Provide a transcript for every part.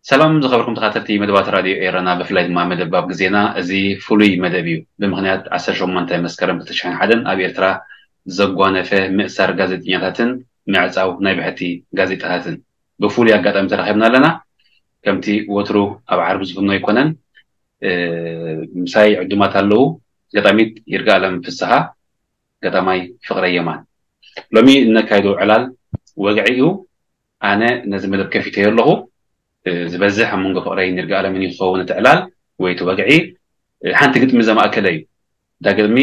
ሰላም ዝኸበርኩም ተኸታተልቲ መደባት ራድዮ ኤረና፣ ብፍላይ ድማ መደብ ኣብ ግዜና። እዚ ፍሉይ መደብ እዩ። ብምኽንያት ዓሰርተ ሸሞንተ መስከረም ክልተ ሽሕን ሓደን ኣብ ኤርትራ ዘጓነፈ ምእሳር ጋዜጠኛታትን ምዕጻው ናይ ብሕቲ ጋዜጣታትን ብፍሉይ ኣጋጣሚ ተራኺብና ኣለና። ከምቲ ወትሩ ኣብ ዓርቢ ዝፍኖ ኣይኮነን። እ፣ ምሳይ ዕዱማት ኣለዉ። ገጣሚት ይርጋኣለም ፍስሃ፣ ገጣማይ ፍቕረ የማን። ሎሚ እነካይዶ ዕላል ወግዒ እዩ። ኣነ ነዚ መደብ ከፊተዮ ኣለኹ። እ፣ ዝበዝሕ ኣብ መንጎ ፍቕረይን ይርጋኣለምን እዩ ክኸውን እቲ ዕላል ወይ እቲ ወግዒ። እ፣ ሓንቲ ግጥሚ ዘማእከለ እዩ። እታ ግጥሚ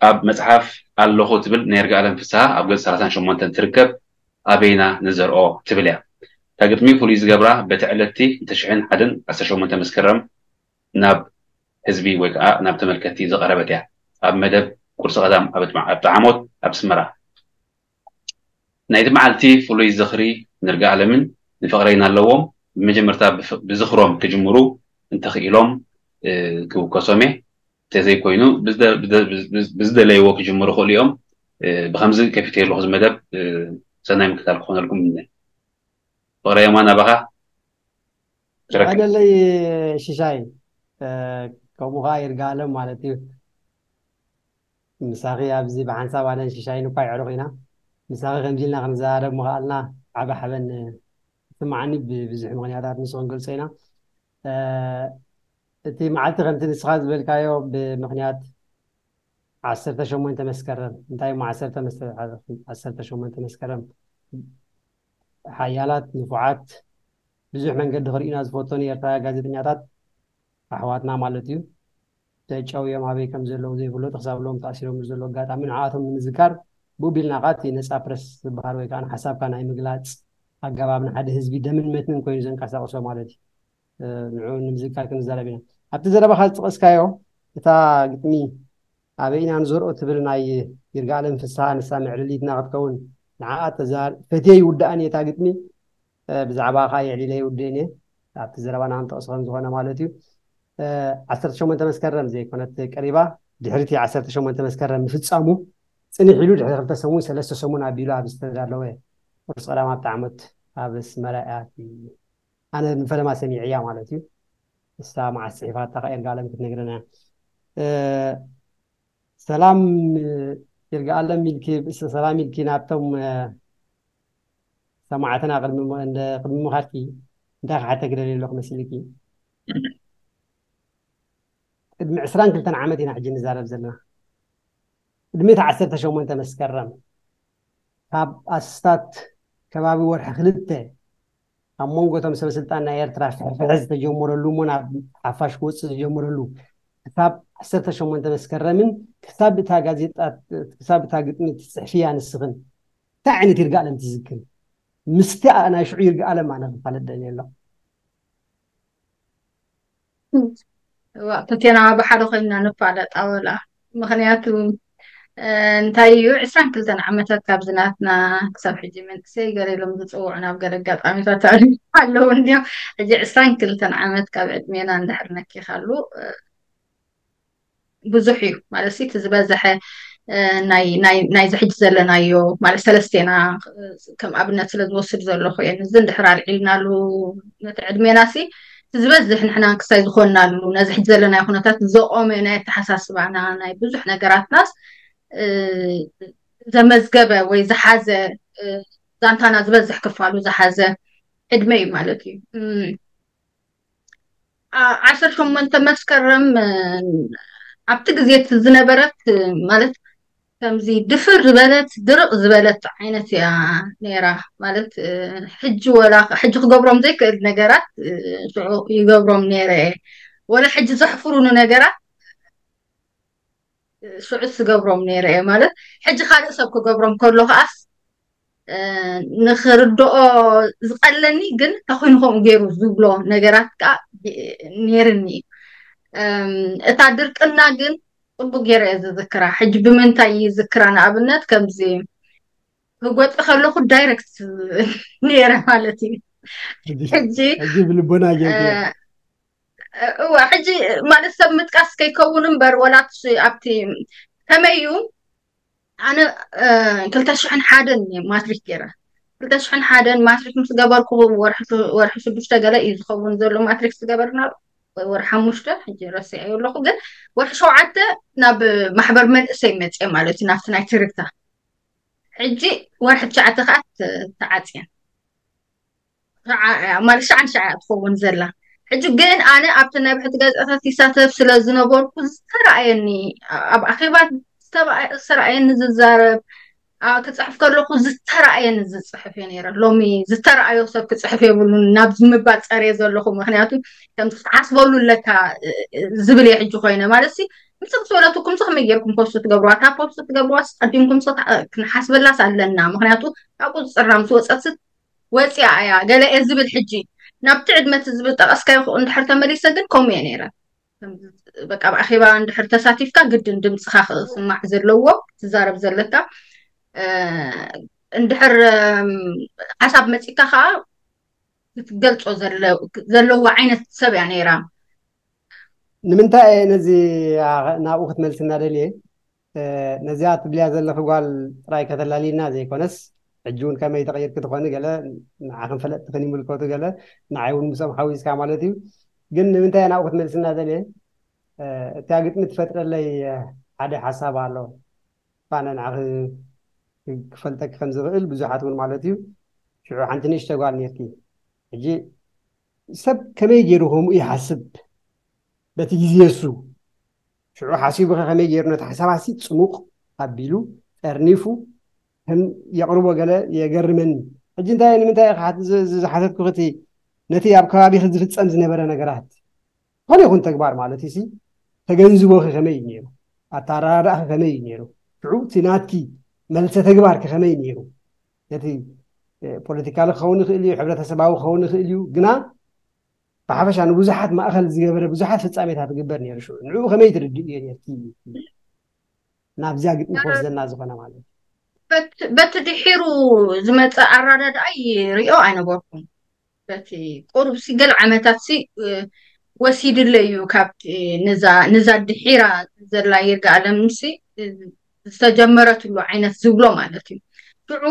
ኣብ መጽሓፍ ኣለኹ ትብል ናይ ይርጋኣለም ፍስሃ ኣብ ገጽ ሰላሳን ሸሞንተን ትርከብ። ኣበይና ንዘርኦ ትብል እያ። እታ ግጥሚ ፍሉይ ዝገብራ በቲ ዕለትቲ ክልተ ሽሕን ሓደን ዓሰርተ ሸሞንተ መስከረም ናብ ህዝቢ ወይ ከዓ ናብ ተመልከትቲ ዝቐረበት እያ። ኣብ መደብ ቁርሲ ቀዳም ኣብ ጥዓ-፣ ኣብ ጠዓሞት ኣብ ኣስመራ። ናይቲ መዓልቲ ፍሉይ ዝኽሪ ንርጋኣለምን ንፍቕረይን ኣለዎም። ብመጀመርታ ብፍ-፣ ብዝኽሮም ክጅምሩ እንተኽኢሎም፣ እ፣ ክውከሶም እየ። እንተዘይኮይኑ ብዝደ-፣ ብደ-፣ ብዝ-፣ ብዝ-፣ ብዝደለይዎ ክጅምሩ ይኽእሉ እዮም። እ፣ ብኸምዚ ከፊተዮ ኣለኹ እዚ መደብ። እ፣ ሰናይ ምክታል ክኾነልኩም እምነ። ፍቕረ የማን፣ ኣባኻ ትረክብ። ቀደለይ ሽሻይ፣ እ፣ ከምኡ ኸዓ ይርጋለም ማለት እዩ። ምሳኺ ኣብዚ ብሓንሳብ ኣነን ሽሻይን እኳ የዕሩኽ ኢና። ምሳኺ ከምዚ ኢልና ክንዘራረብ ምኽኣልና ዓቢ ሓበን ይስምዓኒ። ብብዙሕ ምኽንያታት ንሱ ክንገልጾ ኢና። እ፣ እቲ መዓልቲ ከምቲ ንስኻ ዝበልካዮ ብምኽንያት ዓሰርተ ሸሞንተ መስከረም፣ እንታይ እሞ ዓሰርተ መስ-፣ ዓሰርተ ሸሞንተ መስከረም ሓያላት ንፉዓት ብዙሕ መንገዲ ክርእዩና ዝፈተኑ ኤርትራውያን ጋዜጠኛታት ኣሕዋትና ማለት እዩ። ተጨውዮም ኣበይ ከም ዘለዉ ዘይፍለጡ ክሳብ ሎም ተኣሲሮም ዘሎ ኣጋጣሚ ንዓኣቶም ንምዝካር ብኡ ቢልና ኸዓ እቲ ነጻ ፕረስ ዝበሃል ወይ ከዓ ንሓሳብካ ናይ ምግላጽ ኣገባብ ንሓደ ህዝቢ ደምን መትንን ኮይኑ ዘንቀሳቕሶ ማለት እዩ። እ፣ ንዕኡ ንምዝካር ክንዛረብ ኢና። ኣብቲ ዘረባኻ ዝጠቐስካዮ እታ ግጥሚ ኣበይ ኢና ንዘርኦ ትብል ናይ ይርጋለም ፍስሃ ንሳ መዕለሊትና ክትከውን ንዓኣ ተዛ-፣ ፈትየ ይውድኣን እየ እታ ግጥሚ። እ፣ ብዛዕባ ኸዓ የዕሊለ ይውድእን እየ። ኣብቲ ዘረባና ክንጠቕሶ ከም ዝኾነ ማለት እዩ። እ፣ ዓሰርተ ሸሞንተ መስከረም ዘይኮነት ቀሪባ፣ ድሕሪ እቲ ዓሰርተ ሸሞንተ መስከረም ምፍጻሙ ጽንሕ ኢሉ ድሕሪ ክልተ ሰሙን፣ ሰለስተ ሰሙን ኣቢሉ ኣብ ዝተዳለወ ቁርሲ ቀዳም ኣብቲ ዓመት ኣብ ኣስመራ እያ። ኣነ ንፈለማ ሰሚዐያ ማለት እዩ። ንሳ መዓስ ጽሒፋታ ኸዓ ይርጋለም ክትነግረና እያ። እ፣ ሰላም ይርጋለም ኢልኪ፣ ሰላም ኢልኪ ናብቶም፣ እ፣ ሰማዕትና ቅድሚ ም-፣ እንደ-፣ ቅድሚ ምኻድኪ እንታይ ክሓተኪ ደልየ ኣለኹ መሲልኪ? ቅድሚ ዕስራን ክልተን ዓመት ኢና ሕጂ ንዛረብ ዘለና። ቅድሚ እቲ ዓሰርተ ሸሞንተ መስከረም ካብ ኣስታት ከባቢ ወርሒ ክልተ ኣብ መንጎ እቶም ሰበ ስልጣን ናይ ኤርትራ ፍሕፍሐ ዝተጀመረሉ እሞ ናብ ሓፋሽ ክወፅእ ዝጀመረሉ ክሳብ ዓሰርተ ሸሞንተ መስከረምን ክሳብ እታ ጋዜጣ፣ ክሳብ እታ ግጥሚ ትፅሕፍያ ንስኽን እንታይ ዓይነት ይርጋለም ትዝክሪ? ምስቲ ኣ-፣ ናይ ሽዑ ይርጋለም ኣነ ክፋለጥ ደልየ ኣለኹ። እዋ፣ ክልቴና ብሓደ ኮይንና ንፋለጣ ወላ። ምኽንያቱ፣ እ፣ እንታይ እዩ፣ ዕስራን ክልተን ዓመታት ካብዚ ናትና ክሳብ ሕጂ መንእሰይ ገለ ኢሎም ዝጽውዑ ናብ ገለ ኣጋጣሚታት ኣለዉ እንዲዮም። ሕጂ ዕስራን ክልተን ዓመት ካብ ዕድሜና እንድሕር ነኪኻሉ፣ እ፣ ብዙሕ እዩ። ማለት ሲ፣ እቲ ዝበዝሐ፣ እ፣ ናይ፣ ናይ፣ ናይዚ ሕጂ ዘለናዮ፣ ማለት ሰለስቴና፣ እ፣ ከም ኣብነት ስለ ዝወስድ ዘለኹ እየ። እዚ እንድሕር ኣልዒልናሉ ነቲ ዕድሜና ሲ፣ እቲ ዝበዝሕ ንሕና ክሳይ ዝኾንናሉ፣ ነዚ ሕጂ ዘለናዮ ኩነታት ዘቆመ ናይ ኣተሓሳስባና፣ ናይ ብዙሕ ነገራትናስ፣ እ፣ ዘመዝገበ ወይ ዝሓዘ፣ እ፣ ዛንታና ዝበዝሕ ክፋሉ ዝሓዘ ዕድመ እዩ ማለት እዩ። እም፣ ዓ-፣ ዓሰርተ ሸሞንተ መስከረም፣ እ፣ ኣብቲ ግዜ እቲ ዝነበረት፣ እ፣ ማለት ከምዚ ድፍር ዝበለት፣ ድርቕ ዝበለት ዓይነት እያ ነይራ። ማለት፣ እ፣ ሕጂ ወላ፣ ሕጂ ክገብሮም ዘይክእል ነገራት፣ እ፣ ሽዑ ይገብሮም ነይረ እየ። ወላ ሕጂ ዘሕፍሩኒ ነገራት፣ እ፣ ሽዑ ዝገብሮም ነይረ እየ። ማለት፣ ሕጂ ካልእ ሰብ ክገብሮም ከሎ ከኣስ፣ እ፣ ንኽርድኦ ዝቐለኒ፣ ግን እንታይ ኮይኑ ከምኡ ገይሩ ዝብሎ ነገራት ከኣ ነይርኒ እዩ። እም፣ እታ ድርቅና ግን ጽቡቅ ገይረ እየ ዝዝክራ። ሕጂ ብምንታይ ይዝክራ? ንኣብነት፣ ከምዚ ክጎጢ ከለኹ ዳይረክት ነይረ ማለት እዩ። ሕጂ፣ ሕጂ፣ ሕጂ ብልቦና እ፣ ጌርክዮ። እዋ፣ ሕጂ ማለት ሰብ ምጥቃስ ከይከውን እምበር፣ ወላ ኣብቲ፣ ኣብቲ ከመይ እዩ፣ ኣነ፣ እ፣ ክልተ ሽሕን ሓደን እየ ማትሪክ ገይረ። ክልተ ሽሕን ሓደን ማትሪክ ምስ ገበርኩ፣ ወርሒ ቱ- ወርሒ ሽዱሽተ ገለ እዩ ዝኸውን ዘሎ ማትሪክ ዝገበርና፣ ወይ ወርሒ ሓሙሽተ፣ ሕጂ ረሲዐዮ ኣለኹ። ግን ወርሒ ሸውዓተ ናብ ማሕበር መንእሰይ መፅየ ማለት እዩ፣ ናብቲ ናይ ትርግታ። ሕጂ ወርሒ ትሽዓተ ከዓ ተ- ተዓፅየን። ሸዓ- ማለት ሸዓን ሸዓ ትኸውን ዘላ። ሕጂ ግን ኣነ ኣብቲ ናይ ብሕቲ ጋዜጣታት ይሳተፍ ስለ ዝነበርኩ ዝተረኣየኒ፣ ኣብ ኣኼባ ዝተረኣየ- ዝተረኣየኒ ዝዛረብ፣ ኣ- ክፅሕፍ ከለኹ ዝተረኣየኒ ዝፅሕፍ እየ ነይረ። ሎሚ ዝተረኣዮ ሰብ ክፅሕፍ የብሉን ናብ ምባል ፀርየ ዘለኹ። ምክንያቱ ከምዚ ክትሓስበሉ ኣለካ እ- እ- ዝብል እየ ሕጂ ኮይነ። ማለት ሲ ምስ ክስበለትኩም ሲ ከመይ ጌርኩም ፖስት ትገብርዋ? እታ ፖስት ትገብርዋ ሲ ቀዲምኩም ሲ ክሓስበላስ ኣለና። ምክንያቱ ካብ ቁፅፅርና ምስ ወፀት ሲ ወፂኣ እያ ገለ እየ ዝብል። ሕጂ ናብቲ ዕድመ እቲ ዝብል ጠቐስካዮ ክኡ እንድሕር ተመሊሰ ግን ከምኡ እየ ነይረ። በቃ ኣብ ኣኼባ እንድሕር ተሳቲፍካ ግድን ድምፅኻ ክስማዕ ዘለዎ ትዛረብ ዘለካ እ፣ እንድሕር እም፣ ሓሳብ መፂካ ከዓ ክትገልፆ ዘለ- ዘለዎ ዓይነት ሰብ እያ ነይራ። ንምንታይ እየ ነዚ ኣ- ናብኡ ክትመልስና ደልየ? እ፣ ነዚኣ ትብልያ ዘለኺ ጓል ጥራይ ከተላልይና ዘይኮነስ፣ ሕጂ እውን ከመይ ተቐይርኪ ትኾኒ ገለ ንዓኽን ፈለጥትኽን ይምልከቱ ገለ ንዓይ እውን ምስኦም ሓዊስካ ማለት እዩ። ግን ንምንታይ እየ ናብኡ ክትመልስና ደልየ? እ፣ እታ ግጥሚ ትፈጥረለይ እ፣ ሓደ ሓሳብ ኣሎ። ኣነ ንዓኺ ክፈልጠኪ ከም ዝኽእል ብዙሓት እውን ማለት እዩ። ሽዑ ሓንቲ ንእሽተ ጓል ነርኪ። ሕጂ ሰብ ከመይ ገይሩ ከምኡ ይሓስብ? በቲ ግዜ እሱ ሽዑ ሓሲቡ ከ ከመይ ገይሩ ነቲ ሓሳባሲ ጽሙቕ ኣቢሉ ጠርኒፉ ከም የቕርቦ ገለ የገርመኒ። ሕጂ እንታይ ንምንታይ ኢኻ ሓት- ዝ- ዝ- ዝሓተትኩ እቲ ነቲ ኣብ ከባቢኺ ዝፍጸም ዝነበረ ነገራት ዝኾነ ይኹን ተግባር ማለት እዩ ሲ ተገንዝቦኺ ከመይ እዩ ነይሩ? ኣተኣረዳድኣኺ ከመይ እዩ ነይሩ? ሽዑ እቲ ናትኪ መልሰ ተግባርኪ ከመይ እዩ ነይሩ? ነቲ እ፣ ፖለቲካሊ ክኸውን ይኽእል እዩ፣ ሕብረተሰባዊ ክኸውን ይኽእል እዩ። ግና ብሓፈሻ ንብዙሓት ማእኸል ዝገበረ ብዙሓት ፍጻሜታት ትግበር ነይሩ። ሽዑ ንዕኡ ከመይ ትርድእዮ ነርኪ? ናብዚኣ ግጥሚ ክወስደና ዝኾነ ማለት እዩ። በት- በቲ ድሒሩ ዝመፀ ኣረዳድኣይ ሪኦ ኣይነበርኩም። በቲ ቁሩብ ሲ ገለ ዓመታት ሲ እ፣ ወሲድለ እዩ ካብቲ ንዛ ንዛ ድሒራ ዘላ ይርጋ ኣለም ሲ እ፣ ዝተጀመረትሉ ዓይነት ዝብሎ ማለት እዩ። ሽዑ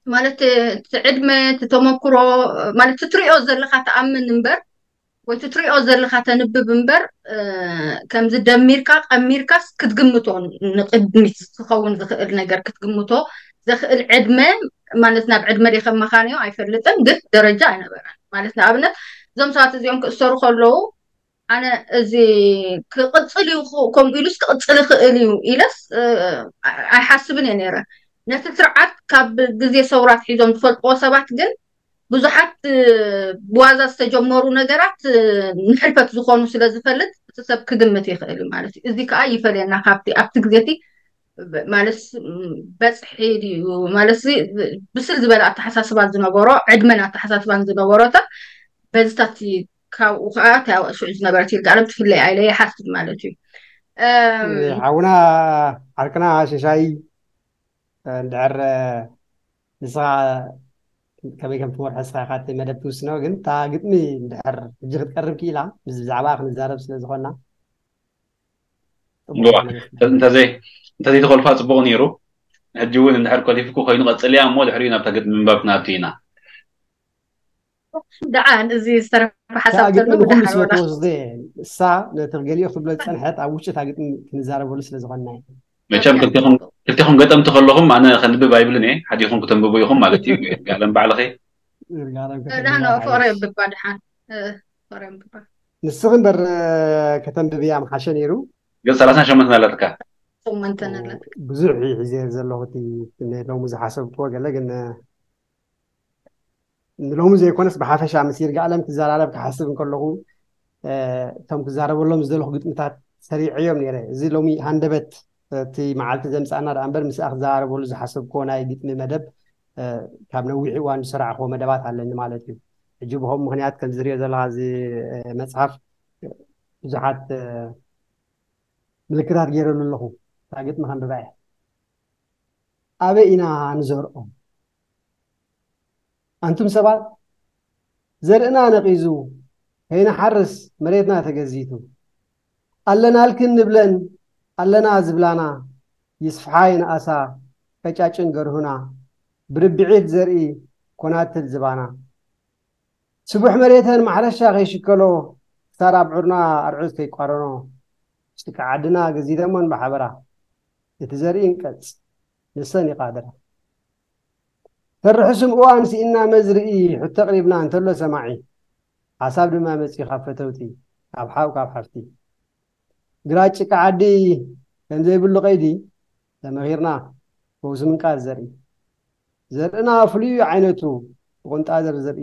ማለት እቲ ዕድመ እቲ ተመክሮ ማለት እቲ ትሪኦ ዘለካ ተኣምን እምበር ወይ እቲ ትሪኦ ዘለካ ተንብብ እምበር እ፣ ከምዚ ደሚርካ ቀሚርካስ ክትግምቶ ንቅድሚት ዝኸውን ዝኽእል ነገር ክትግምቶ ዘኽእል ዕድመ ማለት ናብ ዕድመ ዲኸ መኻንዮ ኣይፈልጥን፣ ግን ደረጃ ኣይነበረን። ማለት ንኣብነት እዞም ሰባት እዚኦም ክእሰሩ ከለዉ ኣነ እዚ ክቕፅል እዩ ክ- ከምኡ ኢሉስ ክቕፅል ይኽእል እዩ ኢለስ እ፣ ኣይሓስብን እየ ነይረ። ነቲ ስርዓት ካብ ግዜ ሰውራት ሒዞም ዝፈልጥዎ ሰባት ግን ብዙሓት እ፣ ብዋዛ ዝተጀመሩ ነገራት እ፣ ንሕልፈት ዝኾኑ ስለ ዝፈልጥ እቲ ሰብ ክግምት ይኽእል እዩ ማለት እዩ። እዚ ከዓ ይፈልየና ካብቲ ኣብቲ ግዜ እቲ ብ- ማለት ም፣ በፅሒ ድዩ ማለት እዚ ብስል ዝበለ ኣተሓሳስባ ዝነበሮ ዕድመን ኣተሓሳስባን ዝነበሮ ሰብ በዚታት ካብኡ ከዓ እታ ሽዑ ዝነበረት ይርጋለም ትፍለይ ኣይለ ይሓስብ ማለት እዩ። እም፣ ሓውና ዓርክና ሽሻይ እንድሕር ንስኻ ከመይ ከም ትመርሖ ንስኻ ኢኻ እቲ መደብ ትውስኖ፣ ግን እታ ግጥሚ እንድሕር ሕጂ ክትቀርብ ክኢላ ምስ ብዛዕባ ክንዛረብ ስለ ዝኾንና ጽቡቕ እዋ፣ መደብ። እንተዘይ እንተዘይተኾልፋ ጽቡቕ ነይሩ። ሕጂ እውን እንድሕር ኮሊፍኩ ኮይኑ ቀጽልያ እሞ ድሕሪኡ ናብታ ግጥሚ ምንባብ ክንኣቱ ኢና። ደዓን እዚ ዝተረፈ እታ ሓሳብ ግጥሚ ተሎ ንኹሉ ብድሓር ስለ ወላ ተወስደ እሳ ነቲ ገሊኡ ክብሎ ዝጸንሐት ኣብ ውሽጢ እታ ግጥሚ ክንዛረበሉ ስለ ዝኾንና እዩ። መቸም ክልቲኹም ክልቲኹም ገጠምቲ ከለኹም ኣነ ከንብብ ኣይብልን እየ፣ ሓዲኹም ክተንብቡ ኢኹም ማለት እዩ። ጋለም ባዕልኺ ይርጋለም ደህና ከተንብባ ፍቕሪ ሓይሽ። የብባ ደሓን እ፣ ፍቕሪ የብባ ንስኺ እምበር ከተንብብያ ምሓሸ ነይሩ። ገጽ ሰላሳ ሸሞንተ ኣለትካ። ሸሞንተ ነለት ብዙሕ እዩ ሒዘ ዘለኹ እቲ ሎሚ ዝሓሰብክዎ ገለ ግን ንሎሚ ዘይኮነስ ብሓፈሻ ምስ ይርጋለም ክዘራረብ ክሓስብ እንከለኹ እ፣ እቶም ክዛረበሎም ዝደለኹ ግጥምታት ሰሪዐዮም ነይረ። እዚ ሎሚ ሃንደበት እቲ መዓልቲ ዘምፅኣና ደኣ እምበር ምስኣ ክዘራረበሉ ዝሓሰብክዎ ናይ ግጥሚ መደብ እ፣ ካብ ነዊሕ እዋን ዝሰራዕክዎ መደባት ኣለኒ ማለት እዩ። ሕጂ ብኸምኡ ምክንያት ከም ዝሪኦ ዘለኻ እዚ እ፣ መፅሓፍ ብዙሓት እ፣ ምልክታት ገይረሉ ኣለኹ። እታ ግጥሚ ከንብባ እየ። ኣበይ ኢና ንዘርኦም? ኣንቱም ሰባት፣ ዘርእና ነቒዙ ከይንሓርስ መሬትና ተገዚቱ። ኣለናልክን ንብለን ኣለና ዝብላና ይስፍሓ ይንኣሳ ቀጫጭን ገርሁና። ብርብዒት ዘርኢ ኮናትል ዝባና። ስቡሕ መሬተን ማሕረሻ ከይሽከሎ፣ ክሳድ ኣብ ዑርና ኣርዑት ከይቋረኖ፣ ጭቃ ዓድና ገዚደሞን ብሓበራ፣ እቲ ዘርኢ እንቀጽ፣ ንሰን ይቓድራ። ተርሕስም እዋን ስኢና መዝርኢ፣ ሕቶ ኣቕሪብና እንተሎ ሰማዒ፣ ሓሳብ ድማ መጺኡ ካብ ፈተውቲ፣ ካብ ሓው ካብ ሓፍቲ። ግራት ጭቃ ዓዲ ከም ዘይብሉ ቀይዲ ተመኺርና፣ ፈውሲ ምንቃር ዘርኢ። ዘርእና ፍሉይ ዓይነቱ፣ ብቁንጣ ዘር ዘርኢ፣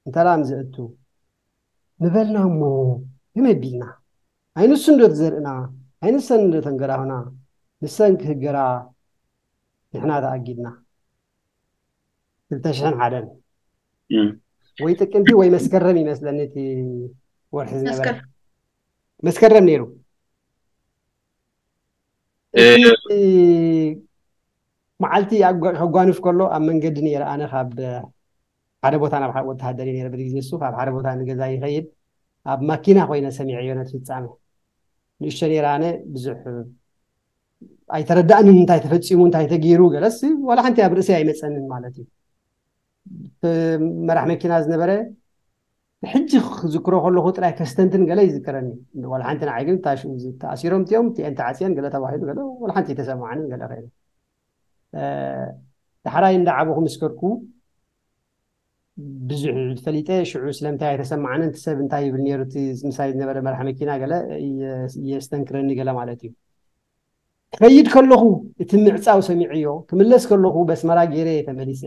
እንተላም ዘእቱ። ምበልና እሞ ከመይ ቢልና? ኣይንሱ እንዶ እቲ ዘርእና፣ ኣይንሰን እንዶ ተንገራሁና፣ ንሰን ክህገራ ንሕና ተኣጊድና። ክልተ ሽሕን ሓደን። እም። ወይ ጥቅምቲ ወይ መስከረም ይመስለኒ እቲ ወርሒ ዝነበረ። መስከረም። መስከረም ነይሩ። እ፣ እቲ መዓልቲ ኣጓ-፣ ከጓንፍ ከሎ ኣብ መንገዲ ነይረ። ኣነ ካብ ሓደ ቦታ ናብ ሓደ ወተሃደር እየ ነይረ። በዚ ግዜ እሱ ካብ ሓደ ቦታ ንገዛ ይኸይድ። ኣብ ማኪና ኮይነ ሰሚዐዮ ነቲ ፍጻሜ። ንእሽቶ ነይረ ኣነ ብዙሕ ኣይተረዳእንን እንታይ ተፈጺሙ፣ እንታይ ተገይሩ፣ ገለስ ዋላ ሓንቲ ኣብ ርእሰይ ኣይመጸንን ማለት እዩ። እቲ መራሕ መኪና ዝነበረ ሕጂ ክዝክሮ ከለኹ ጥራይ ከስተንትን ገለ ይዝከረኒ። ዋላ ሓንቲ ንዓይ ግን እታ ሽኡ ተኣሲሮም እቲኦም፣ እቲአን ተዓጽየን ገለ ተባሂሉ ገለ ዋላ ሓንቲ ኣይተሰማዓንን ገለ ከይነ። እ፣ ዳሕራይ እንዳዓበኹ ምስ ከድኩ ብዙሕ ፈሊጠ፣ ሽዑ ስለምንታይ ኣይተሰማዓንን፣ እቲ ሰብ እንታይ ይብል ነይሩ፣ እቲ ምሳይ ዝነበረ መራሕ መኪና ገለ እየ-፣ እየስተንክረኒ ገለ ማለት እዩ። ክኸይድ ከለኹ እቲ ምዕጻው ሰሚዐዮ፣ ክምለስ ከለኹ በስመራ ገይረ እየ ተመሊሰ።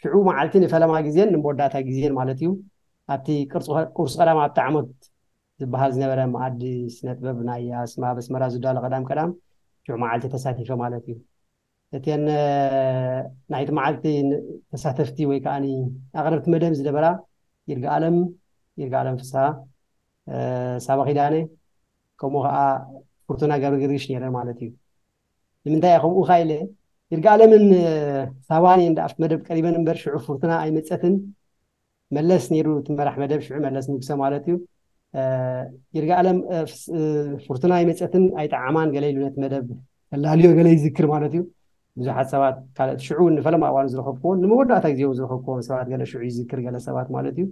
ሽዑ መዓልቲ ንፈለማ ግዜን ንመወዳእታ ግዜን ማለት እዩ፣ ኣብቲ ቅርሲ፣ ቁርሲ ቀዳም ኣብቲ ዓመት ዝበሃል ዝነበረ መኣዲ ስነ ጥበብ ናይ ኣስመራ፣ በስመራ ዝዳሎ ቀዳም ቀዳም ሽዑ መዓልቲ ተሳቲፈ ማለት እዩ። እተን ናይቲ መዓልቲ ን-፣ ተሳተፍቲ ወይ ከዓኒ ኣቕረብቲ መደብ ዝነበራ ይርጋኣለም፣ ይርጋኣለም ፍስሃ፣ እ፣ ሳባ ኪዳነ፣ ከምኡ ከዓ ፍርቱና ገብረጊዮርጊስ ነይረን ማለት እዩ። ንምንታይ እየ ከምኡ ኢኻ ኢለ፣ ይርጋኣለምን፣ እ፣ ሳባን እየን ደኣ ኣብቲ መደብ ቀሪበን እምበር ሽዑ ፍርቱና ኣይመጸትን። መለስ ነይሩ እቲ መራሕ መደብ ሽዑ፣ መለስ ንጉሰ ማለት እዩ። እ፣ ይርጋኣለም፣ እ፣ ፍስ-፣ እ፣ ፍርቱና ኣይመጸትን ኣይጠዓማን ገለ ኢሉ ነቲ መደብ ከላልዮ ገለ ይዝክር ማለት እዩ። ብዙሓት ሰባት ካልኦት ሽዑ ንፈለማ እዋኑ ዝረኸብክዎ፣ ንመወዳእታ ግዜ እውን ዝረኸብክዎም ሰባት ገለ ሽዑ ይዝክር ገለ ሰባት ማለት እዩ።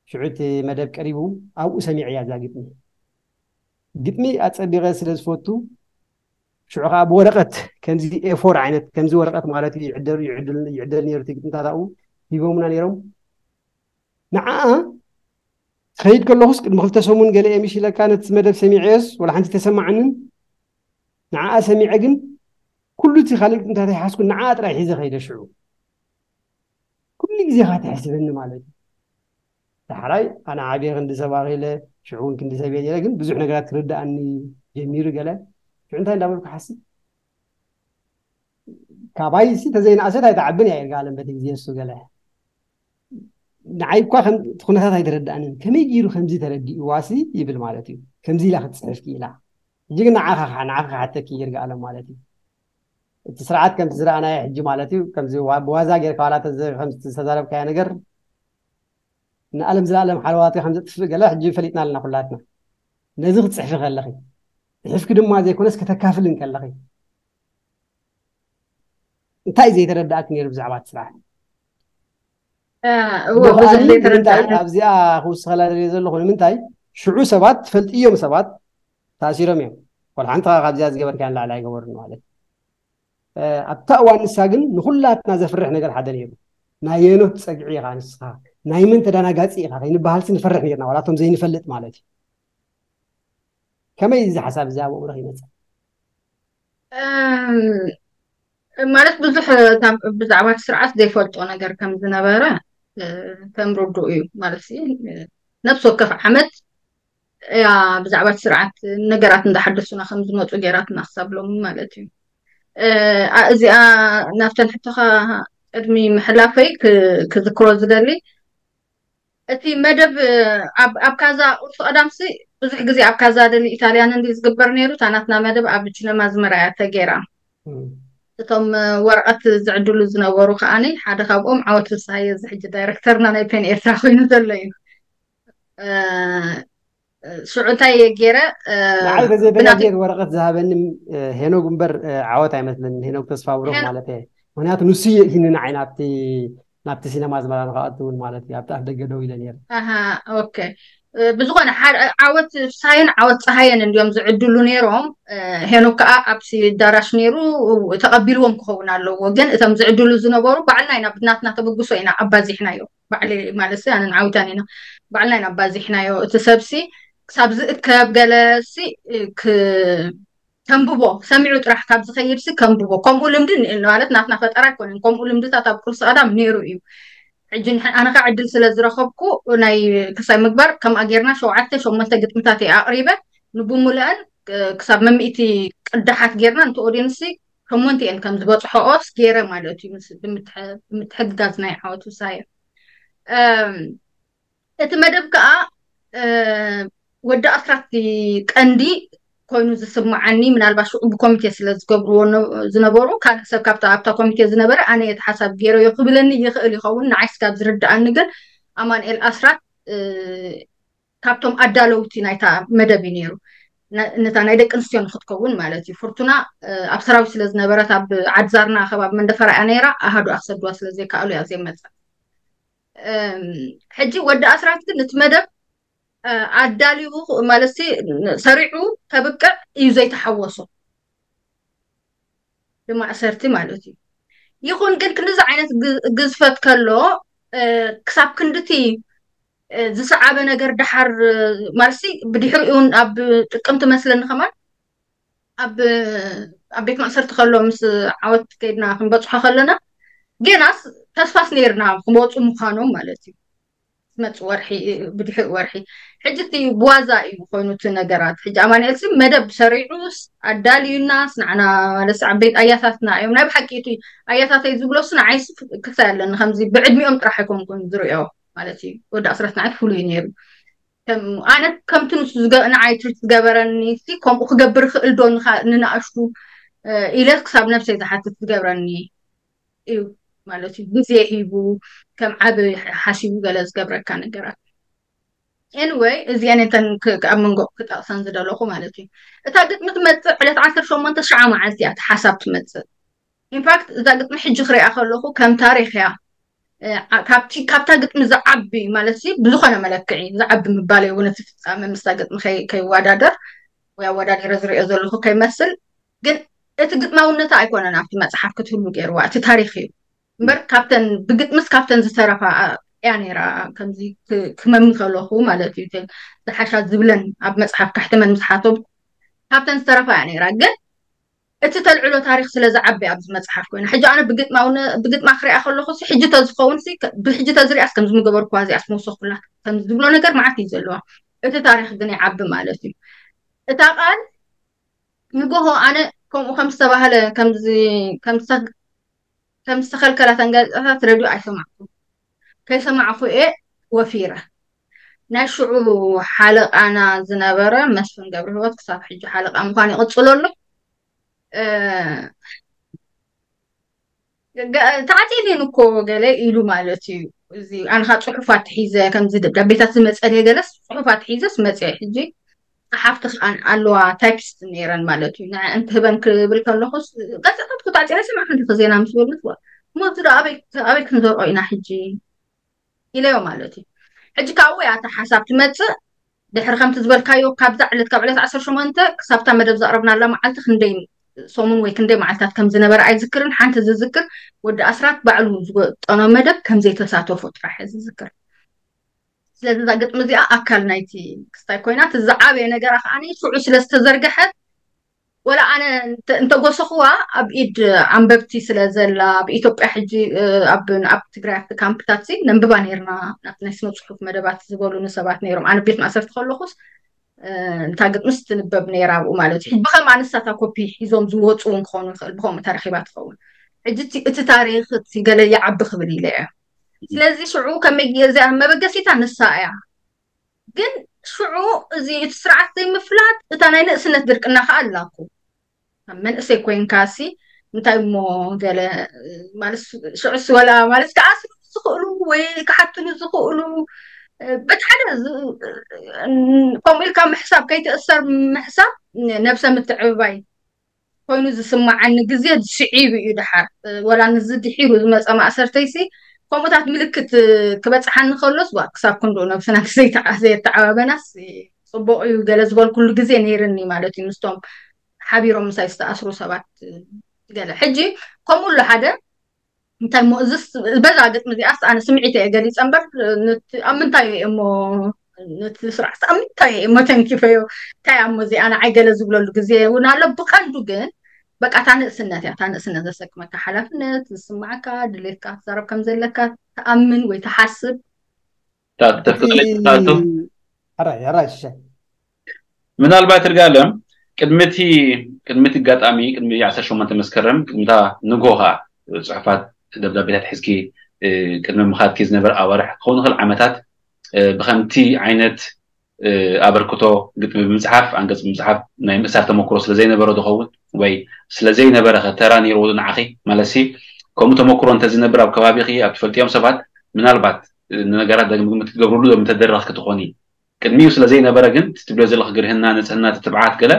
ሽዑ እቲ መደብ ቀሪቡ ኣብኡ ሰሚዐያ እዛ ግጥሚ። ግጥሚ ኣጸቢቐ ስለ ዝፈቱ ሽዑ ከዓ ብወረቐት ከምዚ ኤ ፎር ዓይነት ከምዚ ወረቐት ማለት እዩ ይዕደል፣ ይዕደል፣ ይዕደል ነይሩ። እቲ ግጥምታት ኣብኡ ሂቦምና ነይሮም። ንዓኣ ክኸይድ ከለኹስ ቅድሚ ክልተ ሰሙን ገለ እየ ምሽ ኢለካ ነቲ መደብ ሰሚዐዮስ ወላ ሓንቲ ተሰማዓንን። ንዓኣ ሰሚዐ ግን ኩሉ እቲ ካልእ ግጥምታት ኣይሓዝኩን፣ ንዓኣ ጥራይ ሒዘ ከይደ ሽዑ። ኩሉ ግዜ ኻ ትሕስበኒ ማለት እዩ። ዳሕራይ ኣነ ዓብየ ክንዲ ሰብ ኣኺለ፣ ሽዑ እውን ክንዲ ሰብ እየ ነይረ፣ ግን ብዙሕ ነገራት ክርድኣኒ ጀሚሩ ገለ። ሽዑ እንታይ እንዳበልኩ ሓስብ፣ ካባይ ሲ ተዘይነኣሰት ኣይትዓብን እያ ይርጋለም በቲ ግዜ እሱ ገለ። ንዓይ እኳ ከም እቲ ኩነታት ኣይተረድኣንን፣ ከመይ ገይሩ ከምዚ ተረዲእዋ ሲ ይብል ማለት እዩ። ከምዚ ኢላ ክትጽሕፍ ክኢላ። ሕጂ ግን ንዓኻ፣ ንዓኻ ክሓተኪ ይርጋለም ማለት እዩ። እቲ ስርዓት ከምቲ ዝረኣናዮ ሕጂ ማለት እዩ፣ ከምዚ ዋ-፣ ብዋዛ ጌርካ ዋላ ተዘ-፣ ከምዚ ዝተዛረብካዮ ነገር ንኣለም ዝለኣለም ሓለዋቱ ከም ዘጥፍእ ገለ ሕጂ ፈሊጥና ኣለና ኩላትና። ነዚ ክትጽሕፊ ከለኺ፣ ጽሒፍኪ ድማ ዘይኮነስ ከተካፍልን ከለኺ፣ እንታይ ዘይተረዳእኪ ነይሩ ብዛዕባ እቲ ስርዓት? እ፣ እወ፣ እሞ ብዙሕ ከኣኒ ንምንታይ ዘይተረዳእኒ። ኣብዚኣ ክውስኸላ ደልየ ዘለኹ፣ ንምንታይ ሽዑ ሰባት ትፈልጥዮም ሰባት ተኣሲሮም እዮም። ቆልዓ እንተ ካብዚኣ ዝገበርካያ ንላዕሊ ኣይገበሩን ማለት እዩ። እ፣ ኣብታ እዋን ንሳ ግን ንኹላትና ዘፍርሕ ነገር ሓደ ነይሩ። ናይ የኖት ጸግዒ ኢኻ ንስኻ፣ ናይ መን ተዳናጋጺ ኢኻ ከይንበሃልሲ ንፈርሕ ነይርና፣ ዋላ እቶም ዘይንፈልጥ ማለት እዩ። ከመይ እዚ ሓሳብ እዚ ኣብ ኣእምሮኺ ይመጽእ? እም፣ ማለት ብዙሕ ካብ ብዛዕባ እቲ ስርዓት ዘይፈልጦ ነገር ከም ዝነበረ፣ እ፣ ከም ርዱእ እዩ። ማለት ሲ፣ እ፣ ነፍሲ ወከፍ ዓመት እያ ብዛዕባ እቲ ስርዓት ነገራት እንዳሓደሱና ከም ዝመፁ ገይራትና ክሳብ ሎሚ ማለት እዩ። እ፣ ኣ-፣ እዚኣ ናብተን ሕቶኻ ቅድሚ ምሕላፈይ ክ-፣ ክዝክሮ ዝደሊ፣ እቲ መደብ፣ እ፣ ኣብ፣ ኣብ ካዛ ቁርሲ ቀዳምሲ ብዙሕ ግዜ ኣብ ካዛ ደሊ ኢታልያን እንዲ ዝግበር ነይሩ። እታ ናትና መደብ ኣብ ጅነማ ዝመርኣያ ተገይራ። እም። እቶም፣ እ፣ ወረቐት ዝዕድሉ ዝነበሩ ከዓኒ ሓደ ካብኦም ዓወት ፍስሃየ፣ እዚ ሕጂ ዳይረክተርና ናይ ፔን ኤርትራ ኮይኑ ዘሎ እዩ። እ፣ ሽዑ እንታይ እየ ገይረ፣ እ፣ ንዓይ ብናተይ ተዘይተጋግየት ወረቐት ዝሃበኒ፣ እ፣ ሄኖግ እምበር፣ እ፣ ዓወት ኣይመስለንን። ሄኖግ ተስፋብሩኽ ሄኖ-፣ ማለት እየ። ምክንያቱ ንሱ እዩ እሂኒ ንዓይ ናብቲ ናብቲ ሲነማ ኣዝመራ ንክኣቱ እውን ማለት እዩ። ኣብቲ ኣፍ ደገ ደው ኢለ ነይረ። ኣሃ፣ ኦኬ። እ፣ ብዝኾነ ሓደ ዓወት ፍስሃየን ዓወት ፀሃየን እንዲዮም ዝዕድሉ ነይሮም። እ፣ ሄኖክ ከዓ ኣብቲ ኣዳራሽ ነይሩ፣ ተቐቢልዎም ክኸውን ኣለዎ። ግን እቶም ዝዕድሉ ዝነበሩ ባዕልና ኢና ብናትና ተበግሶ ኢና ኣባዚሕናዮ። ባዕለይ ማለት ኣነን ዓዊታን ኢና ባዕልና ኢና ኣባዚሕናዮ። እቲ ሰብሲ ክሳብ ዝእከብ ገለሲ ክ ተንብቦ ሰሚዑ ጥራሕ ካብ ዝኸይድሲ ከንብቦ። ከምኡ ልምዲ ን- ማለት ናትና ፈጠራ ኣይኮነን። ከምኡ ልምድታት ኣብ ቅርሲ ቀዳም ነይሩ እዩ። ሕጂ ንሕ- ኣነ ከዓ ዕድል ስለ ዝረኸብኩ ናይ ክሳይ ምግባር ከምኣ ጌርና ሸውዓተ ሸሞንተ ግጥምታት እየ ኣቕሪበ። ንብሙሉአን እ፣ ክሳብ መምኢቲ ቅዳሓት ጌርና፣ ነቲ ኦድየንስ ሸሞንተ እየን ከም ዝበፅሖኦስ ገይረ ማለት እዩ። ምስ- ብምትሕ- ብምትሕግጋዝ ናይ ዓወት ውሳየ። እም፣ እቲ መደብ ከዓ እ፣ ወዲ ኣስራት ቀንዲ ኮይኑ ዝስምዓኒ፣ ምናልባት ሽዑ ብኮሚቴ ስለ ዝገብርዎ ነ- ዝነበሩ፣ ካልእ ሰብ ካብታ ኣብታ ኮሚቴ ዝነበረ ኣነ እየ እቲ ሓሳብ ገይረዮ ክብለኒ ይኽእል ይኸውን፣ ንዓይ ስጋብ ዝርድኣኒ። ግን ኣማንኤል ኣስራት እ፣ ካብቶም ኣዳለውቲ ናይታ መደብ እዩ ነይሩ። ነ- ነታ ናይ ደቂ ኣንስትዮ ንክትከውን ማለት እዩ። ፍርቱና እ፣ ኣብ ሰራዊት ስለ ዝነበረት ኣብ ዓድዛርና ከባቢ መንደፈራ እያ ነይራ። ኣሃዱ ኣክሰድዋ ስለ ዘይከኣሉ እያ ዘይመፀት። እም፣ ሕጂ ወዲ ኣስራት ግን እቲ መደብ እ፣ ኣዳልዩ ማለት ሰሪዑ ከብቅዕ እዩ ዘይተሓወሶ ብማእሰርቲ ማለት እዩ። ይኹን ግን ክንዲዚ ዓይነት ግ- ግዝፈት ከሎ እ፣ ክሳብ ክንድቲ እ፣ ዝሰዓበ ነገር ደሓር እ፣ ማለት ብድሕሪኡ እውን ኣብ ጥቅምቲ መስለኒ ከማን ኣብ ኣብ ቤት ማእሰርቲ ከሎ ምስ ዓወት ከይድና ክንበፅሖ ከለና ጌናስ ተስፋስ ነይርና ክመፁ ምዃኖም ማለት እዩ። መፅ ወርሒ ብድሕሪ ወርሒ ሕጂ እቲ ብዋዛ እዩ ኮይኑ እቲ ነገራት። ሕጂ ኣማንኤል ሲ መደብ ሰሪዑስ ኣዳልዩናስ ንዓና ማለት ዓበይቲ ኣያታትና እዮም። ናይ ብሓቂ እቲ ኣያታተይ ዝብሎስ ንዓይስ ክሳይ ኣለኒ ከምዚ ብዕድሚኦም ጥራሕ ኣይኮንኩን ዝሪኦ ማለት እዩ። ወዲ ኣስራት ንዓይ ፍሉይ ነይሩ። ከም ኣነ ከምቲ ንሱ ዝገ- ንዓይ ትሪት ዝገበረኒ ሲ ከምኡ ክገብር ይኽእል ዶ ንኻ- ንንኣሽቱ እ፣ ኢለ ክሳብ ነብሰይ ዝሓትት ዝገብረኒ እዩ ማለት እዩ። ግዜ ሂቡ ከም ዓብ ሓሲቡ ገለ ዝገብረካ ነገራት። Anyway፣ እዚአን እተን ክ- ኣብ መንጎ ክጠቕሰን ዝደለኹ ማለት እዩ። እታ ግጥሚ ትመፅእ ዕለት ዓሰርተ ሸሞንተ ሸዓ መዓልቲ እያ፣ እቲ ሓሳብ ትመፅእ። ኢንፋክት እዛ ግጥሚ ሕጂ ክሪኣ ከለኹ ከም ታሪኽ እያ። እ፣ ዓ- ካብቲ ካብታ ግጥሚ ዝዓቢ ማለት ሲ ብዝኾነ መለክዒ ዝዓቢ ምባለይ እውን እቲ ፍፃመ ምስታ ግጥሚ ከይ- ከይወዳደር ወይ ኣወዳዲረ ዝሪኦ ዘለኹ ከይመስል፣ ግን እቲ ግጥማውነታ ኣይኮነን ኣብቲ መፅሓፍ ክትህሉ ገይርዋ፣ እቲ ታሪኽ እዩ እምበር ካብተን ብግጥምስ ካብተን ዝተረፋ እያ ነይራ። ከምዚ ክ- ክመሚ ከለኹ ማለት እዩ። እተን ዝሓሻ ዝብለን ኣብ መፅሓፍ ካሕትመን ምስሓቶም ካብተን ዝተረፋ እያ ነይራ። ግን እቲ ተልዕሎ ታሪኽ ስለ ዝዓቢ ኣብዚ መፅሓፍ ኮይና ሕጂ ኣነ ብግጥማውነ ብግጥማ ክሪኣ ከለኹ ሲ ሕጂ ተዝኸውን ሲ ከ- ብሕጂ ተዝሪኣስ ከምዚ ምገበርኩዋ እዚኣስ መወሰኹላ ከምዚ ዝብሎ ነገር መዓት እዩ ዘለዋ። እቲ ታሪኽ ግን ይዓቢ ማለት እዩ። እታ ቃል ንጎሆ ኣነ ከምኡ ከም ዝተባህለ ከምዚ ከም ዝተ- ከም ዝተኸልከላ ተንጋዜጣታት ሬድዮ ኣይሰማዕኩ። ከይሰማዕኩ እየ ወፊረ። ናይ ሽዑ ሓለቃና ዝነበረ መስፍን ገብረ ህይወት ክሳብ ሕጂ ሓለቃ ምዃን ይቕፅሎ ኣሎ። እ፣ ገ- ተዓፂሊን እኮ ገለ ኢሉ ማለት እዩ። እዚ ኣንኻ ፅሑፋት ሒዘ ከምዚ ደብዳቤታት ዝመፀልየ ገለስ ፅሑፋት ሒዘስ መፅየ። ሕጂ ፀሓፍቲ ከዓ ኣለዋ ታይፒስት ነይረን ማለት እዩ። ንዐን ክህበን ክብል ከለኹስ ጋዜጣታት እኮ ተዓፂለ ስማዕ ሓንቲ ዜና ምስ በሉት ዋ፣ እሞ እዚ ዶ ኣበይ ኣበይ ክንዘርኦ ኢና ሕጂ ኢለዮ ማለት እዩ። ሕጂ ካብኡ እያ እታ ሓሳብ ትመፅእ። ድሕሪ ከምቲ ዝበልካዮ ካብዛ ዕለት ካብ ዕለት ዓሰርተ ሸሞንተ ክሳብታ መደብ ዘቕረብናላ መዓልቲ ክንደይ ሰሙን ወይ ክንደይ መዓልታት ከም ዝነበረ ኣይዝክርን። ሓንቲ ዝዝክር ወዲ ኣስራት ባዕሉ ዝወጠኖ መደብ ከም ዘይተሳተፎ ጥራሕ እየ ዝዝክር። ስለዚ እዛ ግጥሚ እዚኣ ኣካል ናይቲ ክስታይ ኮይና እቲ ዝዓበየ ነገራ ከዓ ሽዑ ስለ ዝተዘርግሐት ወላ ኣነ እንተ- እንተጎሰኽዋ ኣብ ኢድ ኣንበብቲ ስለ ዘላ ኣብ ኢትዮጵያ ሕጂ እ፣ ኣብ ኣብ ትግራይ ኣብቲ ካምፕታት ሲ ነንብባ ነይርና ናብቲ ናይ ስነ ፅሑፍ መደባት ዝበሉኒ ሰባት ነይሮም። ኣነ ቤት ማእሰርቲ ከለኹስ እ፣ እንታ ግጥምስ ትንበብ ነይራ ኣብኡ ማለት እዩ። ሕጂ ብኸም ኣነሳታ ኮፒ ሒዞም ዝወፁ እውን ክኾኑ ይኽእል ብኸምኡ ተረኺባ ትኸውን። ሕጂ እቲ- እቲ ታሪኽ እቲ ገለ ይዓቢ ክብል ኢለ እየ። ስለዚ ሽዑ ከመይ እዚኣ መበገሲታ ንሳ እያ። ግን ሽዑ እዚ እቲ ስርዓት ዘይምፍላጥ እታ ናይ ንእስነት ድርቅና ከዓ ኣላኩ። ኣብ መንእሰይ ኮይንካ ሲ እንታይ እሞ ገለ ማለት ሽዑስ ወላ ማለት ክኣስሩ ዝኽእሉ ወይ ክሓትሉ ዝኽእሉ በቲ ሓደ ዝ- ከምኡ ኢልካ ምሕሳብ ከይትእሰር ምሕሳብ ነብሰ ምትዕብባይ ኮይኑ ዝስማዓኒ ግዜ ስዒቡ እዩ። ድሓር ወላ ንዚ ድሒሩ ዝመፀ ማእሰርተይሲ ከምኡታት ምልክት ክበፅሓኒ ከሎስ ዋ ክሳብ ክንድኡ ነብስና ዘይተዓበበናስ ፅቡቕ እዩ ገለ ዝበልኩሉ ግዜ ነይርኒ ማለት እዩ። ምስቶም ሓቢሮም ምሳይ ዝተኣስሩ ሰባት ገለ ሕጂ ከምኡ ኣሎ ሓደ እንታይ ሞ እዝስ በዛ ግጥሚ እዚኣስ ኣነ ስምዒት እየ ገሊፀ እምበር ኣብ ምንታይ እየ እሞ ነቲ ስራሕ ኣብ ምንታይ እየ እሞ ተንኪፈዮ እንታይ እሞ እዚኣ ንዓይ ገለ ዝብለሉ ግዜ እውን ኣሎ። ብቐንዱ ግን በቃ እታ ንእስነት እያ። እታ ንእስነት ዘሰክመካ ሓላፍነት ዝስማዓካ ድሌትካ ትዛረብ ከም ዘለካ ትኣምን ወይ ትሓስብ ተፍቅለይታቱ ሕራይ ሕራይ ሽሻይ ምናልባት እርጋለም ቅድሚቲ ቅድሚቲ ኣጋጣሚ ቅድሚ ዓሰርተ ሸሞንተ መስከረም ቅድሚታ ንጎ ከዓ ፅሑፋት ደብዳቤታት ሒዝኪ ቅድሚ ምኻድኪ ዝነበረ ኣዋርሕ ክኸውን ይኽእል ዓመታት ብከምቲ ዓይነት ኣበርክቶ ግጥሚ ብምፅሓፍ ኣንገፅ ብምፅሓፍ ናይ ምእሳር ተመክሮ ስለዘይነበረ ዝኸውን ወይ ስለዘይነበረ ተራ ነይርዎ ንዓኺ ማለት ከምኡ ተመክሮ እንተዝነብር ኣብ ከባቢኺ ኣብ ትፈልጥዮም ሰባት ምናልባት ንነገራት ዳግም ግምት ክትገብርሉ ዶ ምተደረኽኪ ትኾኒ? ቅድሚኡ ስለ ዘይነበረ ግን እቲ ትብልዮ ዘለኺ ግርህና፣ ንጽህና፣ እቲ ትብዓት ገለ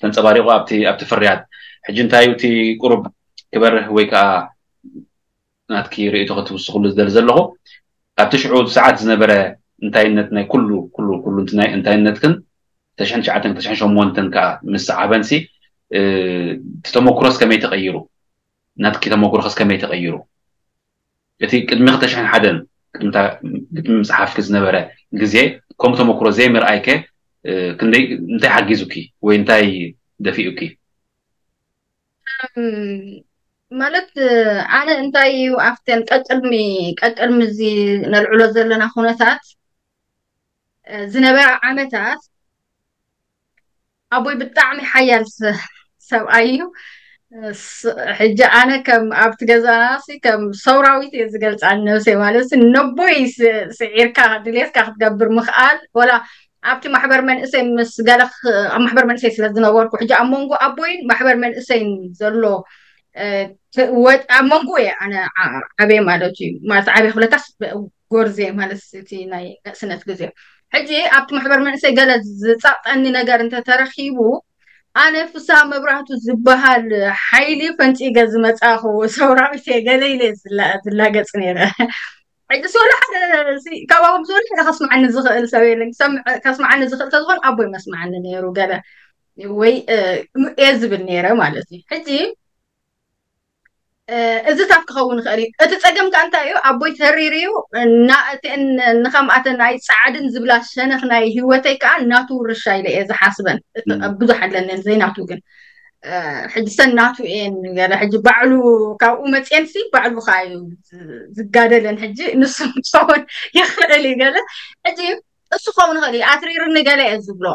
ተንጸባሪቑ ኣብቲ ኣብቲ ፍርያት። ሕጂ እንታይ እዩ እቲ ቁሩብ ክበርህ ወይ ከኣ ናትኪ ርእይቶ ክትውስኽሉ ዝደሊ ዘለኹ ኣብቲ ሽዑ ሰዓት ዝነበረ እንታይነት ናይ ኩሉ ኩሉ ኩሉ ናይ እንታይነትክን ተሽሕን ትሽዓተን ክልተ ሽሕን ሸሞንተን ከኣ ምስ ሰዓበንሲ እቲ ተመኩሮስ ከመይ ተቐይሩ? ናትኪ ተመኩሮኸስ ከመይ ተቐይሩ? እቲ ቅድሚ ክልተ ሽሕን ሓደን ቅድሚ ምፅሓፍኪ ዝነበረ ግዜ ከምኡ ተመክሮ ዘይምርኣይከ ክንደይ እንታይ ሓጊዙኪ ወይ እንታይ ደፊኡኪ? ማለት ኣነ እንታይ እዩ ኣብተን ቀቅድሚ ቀቅድሚ እዚ ነልዕሎ ዘለና ኩነታት ዝነበረ ዓመታት ኣቦይ ብጣዕሚ ሓያል ሰብኣይ እዩ። ሕጂ ኣነ ከም ኣብቲ ገዛና ከም ሰውራዊት እየ ዝገልፃ ነብሰይ ማለት ነቦይ ስዒርካ ድሌትካ ክትገብር ምኽኣል ወላ ኣብቲ ማሕበር መንእሰይ ምስ ገለ ኣብ ማሕበር መንእሰይ ስለ ዝነበርኩ ሕጂ ኣብ መንጎ ኣቦይን ማሕበር መንእሰይን ዘሎ ኣብ መንጎ እየ ኣነ ዓበየ ማለት እዩ ማለት ዓበየ ክብለካስ ጎርዜ ማለት እቲ ናይ ንእስነት ግዜ ሕጂ ኣብቲ ማሕበር መንእሰይ ገለ ዝፀቕጠኒ ነገር እንተተረኪቡ ኣነ ፍስሃ መብራህቱ ዝበሃል ሓይሊ ፈንፂገ ዝመፃኹ ሰውራዊት እየ ገለ ኢለ ዝላገፅ ነይረ። ሕጂ ስወላ ሓደ ካባኹም ስወላ ሓደ ከስምዓኒ ዝኽእል ሰብ የለን። ከስምዓኒ ዝኽእል ተዝኾን ኣቦይ መስምዓኒ ነይሩ ገለ ወይ እየ ዝብል ነይረ ማለት እዩ። ሕጂ እዚታት ክኸውን ይኽእል እዩ። እቲ ፀገም ከዓ እንታይ እዩ? ኣቦይ ተሪር እዩ። ናእተን ንኸምኣተን ናይ ፃዕድን ዝብላ ሸነኽ ናይ ህይወተይ ከዓ ናቱ ውርሻ ኢለ እየ ዝሓስበን። ብዙሕ ኣለንን ዘይናቱ ግን ሕጂ ሰን ናቱ እየን ገለ ሕጂ ባዕሉ ካብኡ መፅየንሲ ባዕሉ ከዓ እዩ ዝጋደለን ሕጂ ንሱ ክኸውን ይኽእል እዩ ገለ ሕጂ እሱ ክኸውን ይኽእል እዩ ኣትሪርኒ ገለ እየ ዝብሎ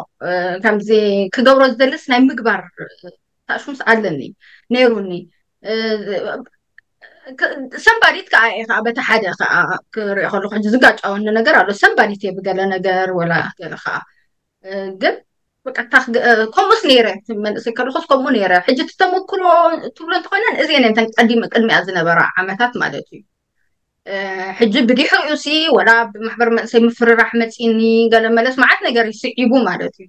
ከምዚ ክገብሮ ዝደልስ ናይ ምግባር ታሽሙስ ኣለኒ ነይሩኒ ሰንባዲት ከዓ እየ ከዓ በቲ ሓደ ከዓ ክሪኦ ከለኩ ሕጂ ዝጋጫወኒ ነገር ኣሎ ሰንባዲት እየ ብገለ ነገር ወላ ገለ ከዓ ግን ከምኡስ ነይረ መንእሰይ ከለኩስ ከምኡ ነይረ ሕጂ እቲ ተመክሮ ትብሎ እንተኮይነን እዚአን እተን ቀዲም ቅድሚያ ዝነበራ ዓመታት ማለት እዩ ሕጂ ብድሕሪኡ ሲ ወላ ብማሕበር መንእሰይ ምፍርራሕ መፂኒ ገለ መለስ መዓት ነገር ይስዒቡ ማለት እዩ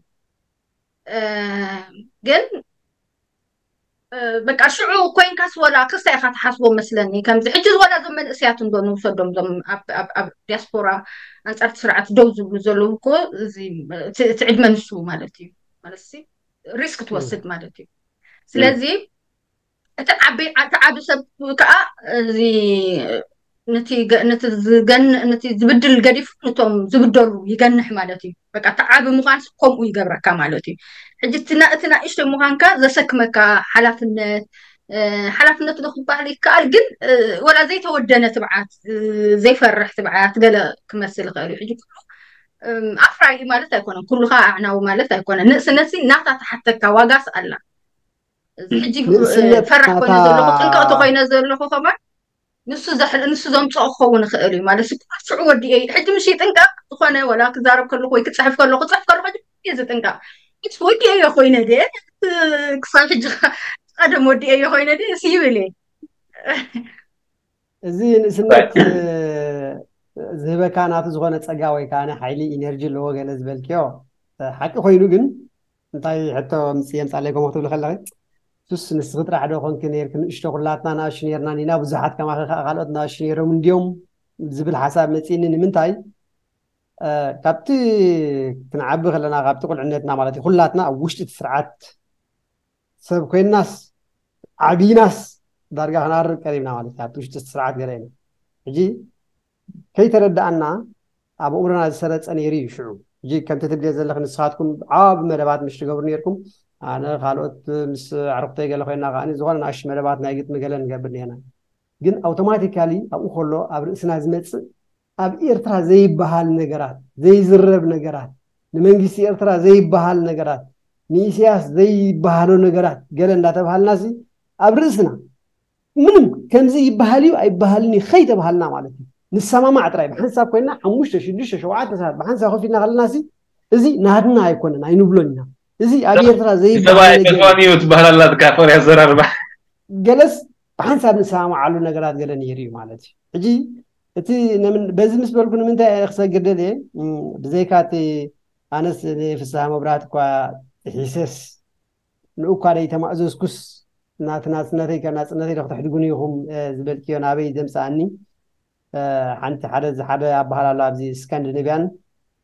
ግን በቃ ሽዑ ኮይንካስ ወላ ክስታይ ኢካ ትሓስቦ መስለኒ ከምዚ ሕጂ ወላ ዞም መንእሰያት እንዶ ንውሰዶም ዞም ኣብ ዲያስፖራ ኣንፃርቲ ስርዓት ደው ዝብሉ ዘለዉ እኮ እቲ ዕድመ ንሱ ማለት እዩ ማለት ሪስክ ትወስድ ማለት እዩ ስለዚ እቲ ዓቢ እቲ ዓቢ ሰብ ከዓ እዚ ነቲ ነቲ ዝገን ነቲ ዝብድል ገዲፉ ነቶም ዝብደሉ ይገንሕ ማለት እዩ በቃ እቲ ዓቢ ምዃን ከምኡ ይገብረካ ማለት እዩ ሕጂ እቲ ንእሽቶ ምዃንካ ዘሰክመካ ሓላፍነት ሓላፍነት ዶ ክበሃል ይከኣል ግን ወላ ዘይተወደነ ትብዓት ዘይፈርሕ ትብዓት ገለ ክመስል ይኽእል እዩ ሕጂ ኣፍራይ ማለት ኣይኮነን ኩሉ ከዓ ኣዕናዊ ማለት ኣይኮነን ንእስነት ናታ ተሓተካ ዋጋስ ኣላ ሕጂ ፈራሕ ኮይነ ዘለኹ ጥንቀቕ ተኮይነ ዘለኹ ከማን ንሱ ዘምፅኦ ክኸውን ይኽእል እዩ ማለት ሽዑ ወዲኤ ሕጂ ምሽ ይጥንቀቕ ዝኾነ ወላ ክዛረብ ከለኹ ወይ ክፅሕፍ ከለኹ ክፅሕፍ ከለኹ ዝጥንቀቕ ወዲኤዮ ኮይነ ድ ክሳብ ሕጂ ቀደም ወዲኤዮ ኮይነ ድ ይብል እየ እዚ ንእስነት ዝህበካ ናቱ ዝኾነ ፀጋ ወይ ከዓ ሓይሊ ኢነርጂ ኣለዎ ገለ ዝበልክዮ ሓቂ ኮይኑ ግን እንታይ ሕቶ ምፅየ ምፃለይ ከምኡ ክትብል ከለኺ ሱስ ንስኺ ጥራሕ ዶ ኮንኪ ነይርኪ? ንእሽቶ ኩላትና ንኣሽቱ ነይርና ኢና፣ ብዙሓት ከማኺ ከዓ ካልኦት ንኣሽቱ ነይሮም እንድዮም ዝብል ሓሳብ መፂእኒ። ንምንታይ? እ፣ ካብቲ ክንዓቢ ከለና፣ ካብቲ ቁልዕነትና ማለት እዩ፣ ኩላትና ኣብ ውሽጢ እቲ ስርዓት ሰብ ኮይናስ ዓቢናስ ዳርጋ ክንኣርግ ቀሪብና ማለት እዩ። ኣብቲ ውሽጢ እቲ ስርዓት ገለ ኢና። ሕጂ ከይተረዳኣና ኣብ ኣእምሮና ዝሰረጸ ነይሩ እዩ። ሽዑ ሕጂ ከምቲ ትብልዮ ዘለኺ፣ ንስኻትኩም ዓቢ መደባት ምሽ ትገብሩ ነይርኩም፣ ኣነ ካልኦት ምስ ኣዕሩኽተይ ገለ ኮይና ከኣ ዝኾነ ንኣሽቱ መደባት ናይ ግጥሚ ገለ ንገብር ነርና። ግን ኣውቶማቲካሊ ኣብኡ ከሎ ኣብ ርእስና ዝመጽእ ኣብ ኤርትራ ዘይበሃል ነገራት፣ ዘይዝረብ ነገራት፣ ንመንግስቲ ኤርትራ ዘይበሃል ነገራት፣ ንኢሳያስ ዘይበሃሎ ነገራት ገለ እንዳተባሃልና ሲ ኣብ ርእስና ምንም ከምዚ ይበሃል እዩ ኣይበሃልን እዩ ከይተባሃልና ማለት እዩ። ንሰማማዕ ጥራይ ብሓንሳብ ኮይና ሓሙሽተ፣ ሽዱሽተ፣ ሸውዓተ ሰባት ብሓንሳብ ኮፍ ኢልና ከለና ሲ እዚ ናትና ኣይኮነን ኣይንብሎን ኢና። እዚ ኣብ ኤርትራ ዘይበሃል ሰብኣይ ነገር ተፋንዩ ትበሃል ኣላ ትካፈር ኣዘራርባ። ገለስ ብሓንሳብ ንሰማማዓሉ ነገራት ገለ ነይሩ እዩ ማለት እዩ። ሕጂ እቲ ነምን-፣ በዚ ምስ በልኩ ንምንታይ እየ ክሰግር ደልየ? እም፣ ብዘይካ እቲ ኣነስ ንፍስሃ መብራት እኳ ጥሒሰስ ንኡ እኳ ደይተማእዘዝኩስ ናቲ ናጽነተይ ከም ናጽነተይ ዶ ክትሕድጉኒ ኢኹም፣ እ፣ ዝበልክዮ ናበይ ዘምጽኣኒ? እ፣ ሓንቲ ሓደ ዝሓደ ኣበሃል ኣሎ ኣብዚ ስካንዲኔቭያን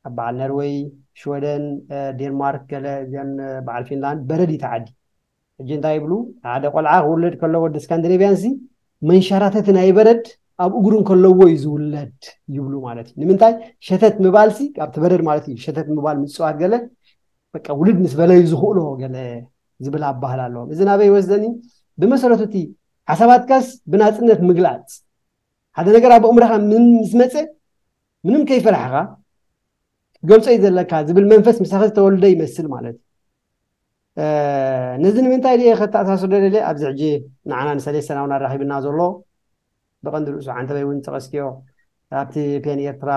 ኣብ በዓል ነርወይ፣ ሽወደን፣ እ፣ ዴንማርክ ገለ እዚኣን፣ እ፣ በዓል ፊንላንድ በረድ እዩ እቲ ዓዲ። ሕጂ እንታይ ይብሉ? ሓደ ቆልዓ ክውለድ ከሎ ወዲ ስካንዲኔቭያን ሲ መንሸራተቲ ናይ በረድ ኣብ እግሩ እንከለዎ እዩ ዝውለድ ይብሉ ማለት እዩ። ንምንታይ? ሸተት ምባል ሲ ኣብቲ በረድ ማለት እዩ። ሸተት ምባል ምጽዋት ገለ በቃ ውልድ ምስ በለ እዩ ዝኽእሎ ገለ ዝብል ኣበሃል ኣለዎም። እዚ ናበይ ይወስደኒ? ብመሰረቱ እቲ ሓሳባትካስ ብናጽነት ምግላጽ፣ ሓደ ነገር ኣብ ኣእምሮኻ ምን-፣ ምስ መጸ ምንም ከይፈራሕኻ ክትገልጾ እዩ ዘለካ ዝብል መንፈስ ምሳኺ ዝተወልደ ይመስል ማለት እዩ። እ፣ ነዚ ንምንታይ ድየ ከተኣሳስሮ ደልየ? ኣብዚ ሕጂ ንዓና ንሰለስተና እውን ኣራኺብና ዘሎ ብቐንዱ ርእሱ ዓንተበይ እውን ጠቐስክዮ፣ ኣብቲ ፔን ኤርትራ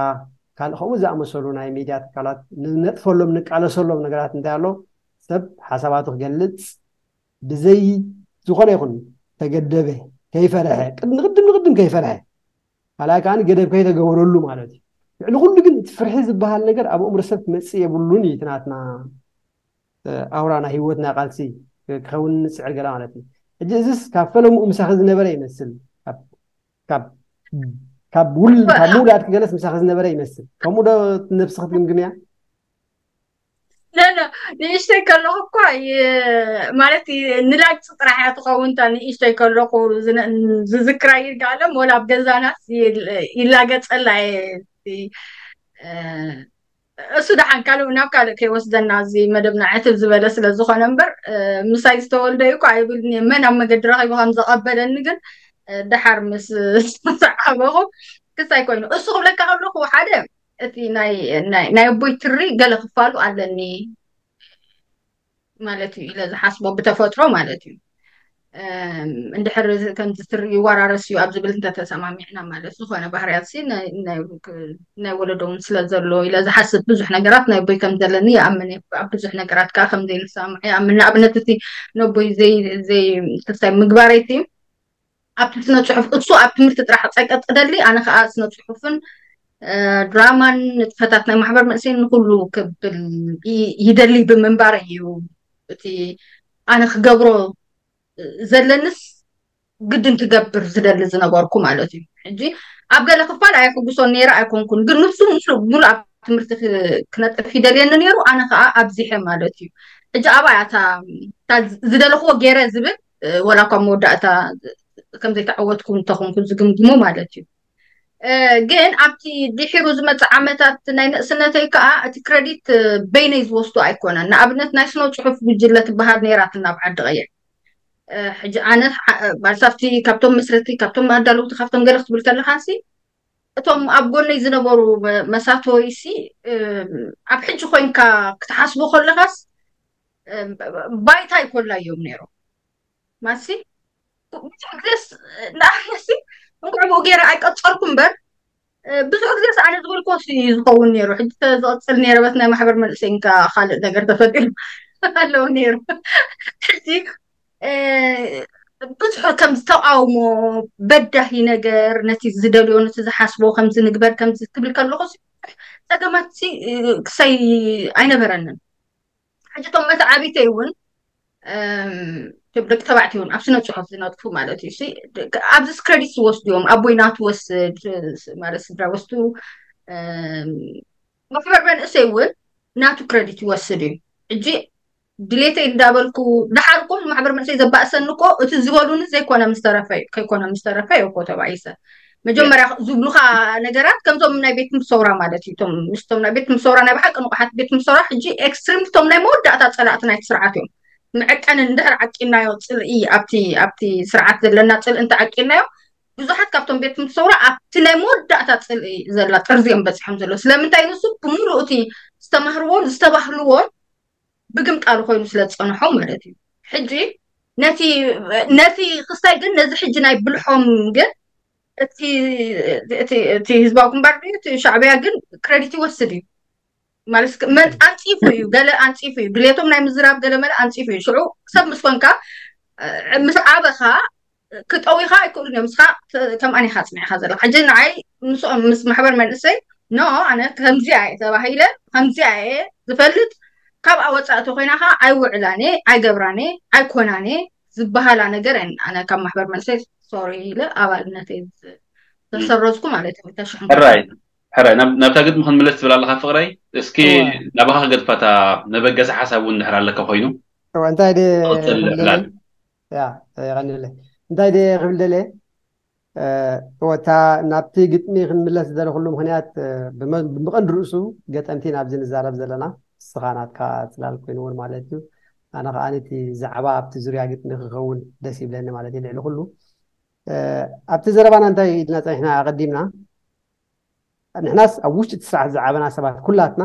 ካልእ ከምኡ ዝኣመሰሉ ናይ ሚድያ ትካላት ንነጥፈሎም ንቃለሰሎም ነገራት እንታይ ኣሎ? ሰብ ሓሳባቱ ክገልጽ ብዘይ ዝኾነ ይኹን ተገደበ፣ ከይፈርሐ፣ ቅድ-፣ ንቕድም ንቕድም ከይፈርሐ፣ ካልኣይ ከኣ ገደብ ከይተገበረሉ ማለት እዩ። ልዕሊ ኩሉ ግን እቲ ፍርሒ ዝበሃል ነገር ኣብ ኣእምሮ ሰብ ክመጽእ የብሉን እዩ። እቲ ናትና፣ እ፣ ኣውራ ናይ ህይወትና ቃልሲ ክኸውን ንጽዕር ገለ ማለት እዩ። ሕጂ እዚስ ካብ ፈለምኡ ምሳኺ ዝነበረ ይመስል። ካብ፣ ካብ፣ ካብ ውል-፣ ካብ ምውላድ ክገለስ ምሳኺ ዝነበረ ይመስል። ከምኡ ዶ ነብስኺ ትግምግምያ? ኖ፣ ኖ፣ ንእሽተይ ከለኹ እኳ ይ-፣ ማለት ይ-፣ ንላግፂ ጥራሕ እያ ትኸውን። እታ ንእሽተይ ከለኹ ዝነ-፣ ዝዝክራ ይርጋለም ወላ ኣብ ገዛናስ ይል-፣ ይላገፀላ እየ። እቲ፣ እ፣ እሱ ደሓን ካልእ ናብ ካልእ ከይወስደና እዚ መደብና ዕትብ ዝበለ ስለ ዝኾነ እምበር፣ እ፣ ምሳይ ዝተወልደ እዩ እኳ ኣይብልን እየ። መን ኣብ መገዲ ረኺቡ ከም ዘቐበለኒ ግን፣ እ፣ ደሓር ምስ ዓበኹ ክሳይ ኮይኑ። እሱ ክብለካ ከለኹ ሓደ እቲ ናይ፣ ናይ፣ ናይ ኣቦይ ትሪ ገለ ክፋሉ ኣለኒ ማለት እዩ ኢለ ዝሓስቦ ብተፈጥሮ ማለት እዩ። እም፣ እንድሕር እዚ ከምዚ ትሪ ይወራረስ እዩ ኣብ ዝብል እንተተሰማሚዕና ማለት ዝኾነ ባህርያት ሲ ናይ፣ ናይ፣ ናይ ወለዶ እውን ስለ ዘሎ ኢለ ዝሓስብ ብዙሕ ነገራት ናይ ኣቦይ ከም ዘለኒ ይኣምን እየ። ኣብ ብዙሕ ነገራት ከዓ ከም ዘይንሰማማዕ ይኣምን። ንኣብነት እቲ ነቦይ ዘይ-፣ ዘይ-፣ ክስታይ ምግባረይቲ ኣብቲ ስነ ጽሑፍ እሱ ኣብ ትምህርቲ ጥራሕ ጸቀጥደሊ፣ ኣነ ከዓ ስነ ጽሑፍን፣ እ፣ ድራማን ንጥፈታት ናይ ማሕበር መንእሰይን ንኩሉ ክብል ይ-፣ ይደሊ ብምንባር እዩ እቲ ኣነ ክገብሮ ዘለንስ ግድን ክገብር ዝደሊ ዝነበርኩ ማለት እዩ። ሕጂ ኣብ ገለ ክፋል ኣየሕጉሶን ነይረ ኣይኮንኩን፣ ግን ንሱ ሙሉ ሙሉ ኣብ ትምህርቲ ክ-፣ ክነጥፍ ይደልየኒ ነይሩ፣ ኣነ ከዓ ኣብዚሐ ማለት እዩ። ሕጂ ኣብኣ እያ እታ፣ እታ ዝደለኽዎ ገይረ ዝብል፣ እ፣ ወላ እኳ መወዳእታ ከም ዘይተዓወትኩ እንተኾንኩ ዝግምግሙ ማለት እዩ። እ፣ ግን ኣብቲ ድሒሩ ዝመጽእ ዓመታት ናይ ንእስነተይ ከዓ እቲ ክረዲት፣ እ፣ በይነይ ዝወስዶ ኣይኮነን። ንኣብነት ናይ ስነ ጽሑፍ ጉጅለ ትበሃል ነይራትና ኣብ ዓዲ ቀይሕ። እ፣ ሕጂ ኣነ ሓ-፣ ማለት ኣብቲ ካብቶም መስረቲ፣ ካብቶም ኣዳለውቲ፣ ካብቶም ገለ ክትብል ከለኻሲ እቶም ኣብ ጎነይ ዝነበሩ መ-፣ መሳተወይሲ፣ እ፣ ኣብ ሕጂ ኮይንካ ክትሓስቦ ከለኻስ፣ እ፣ ባይታ ይኮላዮም ነይሮም። ማሲ ብዙሕ ግዜስ ንኣብነሲ እንኳዕ ብኡ ገይረ ኣይቀጸልኩ እምበር፣ እ፣ ብዙሕ ግዜስ ኣነ ዝበልኮ ሲ ዝኸውን ነይሩ። ሕጂ ተዝቕጽል ነይረ በት ናይ ማሕበር መንእሰይ እንካ ካልእ ነገር ተፈጢሩ ኣለዉ ነይሩ። ሕጂ፣ እ፣ ብዙሕ ከም ዝተቃውሞ በዳሂ ነገር፣ ነቲ ዝደልዮ፣ ነቲ ዝሓስቦ ከምዚ ንግበር፣ ከምዚ ክብል ከለኹ ሲ፣ ጸገማት ሲ፣ እ፣ ክሳይ ኣይነበረንን። ሕጂ እቶም መተዓቢተይ እውን፣ ደቂ ተባዕትዮ እውን ኣብ ስነ ፅሑፍ ዝነጥፉ ማለት እዩ። ኣብዚ ክሬዲት ዝወስዱ እዮም። ኣቦይ ናቱ ወስድ ማለት ስድራ ወስዱ ማሕበር መንእሰይ እውን ናቱ ክሬዲት ይወስድ እዩ። ሕጂ ድሌተይ እንዳበልኩ ድሓር እኮ ማሕበር መንእሰይ ዘባእሰኒ እኮ እቲ ዝበሉኒ ዘይኮነ ምስተረፈ ከይኮነ ምስተረፈ እኮ ተባኢሰ መጀመርያ ዝብሉካ ነገራት ከምቶም ናይ ቤት ምሰውራ ማለት እዩ። እቶም ምስቶም ናይ ቤት ምሰውራ ናይ ብሓቂ ንቑሓት ቤት ምሰውራ ሕጂ ኤክስትሪም እቶም ናይ መወዳእታ ፀላእቲ ናይቲ ስርዓት እዮም። መዐቀኒ እንድሕር ዓቂናዮ ፅልኢ ኣብቲ ኣብቲ ስርዓት ዘለና ፅልኢ እንተዓቂናዮ ብዙሓት ካብቶም ቤት ምሰውራ ኣብቲ ናይ መወዳእታ ፅልኢ ዘላ ጥርዚ እዮም በፂሖም ዘለዉ። ስለምንታይ ንሱ ብምሉእ እቲ ዝተማህርዎን ዝተባህልዎን ብግምጣሉ ኮይኑ ስለ ዝፀንሖ ማለት እዩ። ሕጂ ነቲ ነቲ ክስታይ ግን ነዚ ሕጂ ናይ ብልሖም ግን እቲ እቲ ህዝባዊ ግንባር ድዩ እቲ ሻዕብያ ግን ክሬዲት ይወስድ እዩ ማለት መን ኣንፂፉ እዩ ገለ ኣንፂፉ እዩ ድሌቶም ናይ ምዝራብ ገለ መለ ኣንፂፉ እዩ። ሽዑ ሰብ ምስ ኮንካ ምስ ዓበኻ ክጠዊኻ ኣይክእሉን እዮም። ንስኻ ከምኣን ኢኻ ፅኒዕኻ ዘለኻ። ሕጂ ንዓይ ምስኦም ምስ ማሕበር መንእሰይ ኖ ኣነ ከምዚኣ እየ ተባሂለ ከምዚኣ እየ ዝፈልጥ ካብኣ ወፃእ ተኮይና ከዓ ኣይውዕላን እየ ኣይገብራን እየ ኣይኮናን እየ ዝበሃላ ነገር እየን። ኣነ ካብ ማሕበር መንእሰይ ሶሪ ኢለ ኣባልነተይ ዝተሰረዝኩ ማለት እዩ። ተሽሕን ሕራይ ሕራይ ናብ- ናብታ ግጥሚ ክንምለስ ትብል ኣለካ ፍቅረይ። እስኪ እወ። ናባካ ክገድፋታ መበገሲ ሓሳብ እውን እንድሕር ኣለካ ኮይኑ እወ፣ እንታይ ድየ ክቕፅል ክብል ደልየ? ዕላል። ያ የቐንየለይ። እንታይ ድየ ክብል ደልየ? እወታ ናብቲ ግጥሚ ክንምለስ ዝደለኹሉ ምክንያት ብመ- ብመቐንዲ ርእሱ ገጠምቲ ናብዚ ንዛረብ ዘለና ንስኻ ናትካ ፅላል ኮይኑ እውን ማለት እዩ። ኣነ ከዓ እቲ ዛዕባ ኣብቲ ዙርያ ግጥሚ ክኸውን ደስ ይብለኒ ማለት እዩ። ልዕሊ ኩሉ ኣብቲ ዘረባና እንታይ ኢልና ፀኒሕና ኣቐዲምና ንሕናስ ኣብ ውሽጢ እቲ ስርዓት ዝዓበና ሰባት ኩላትና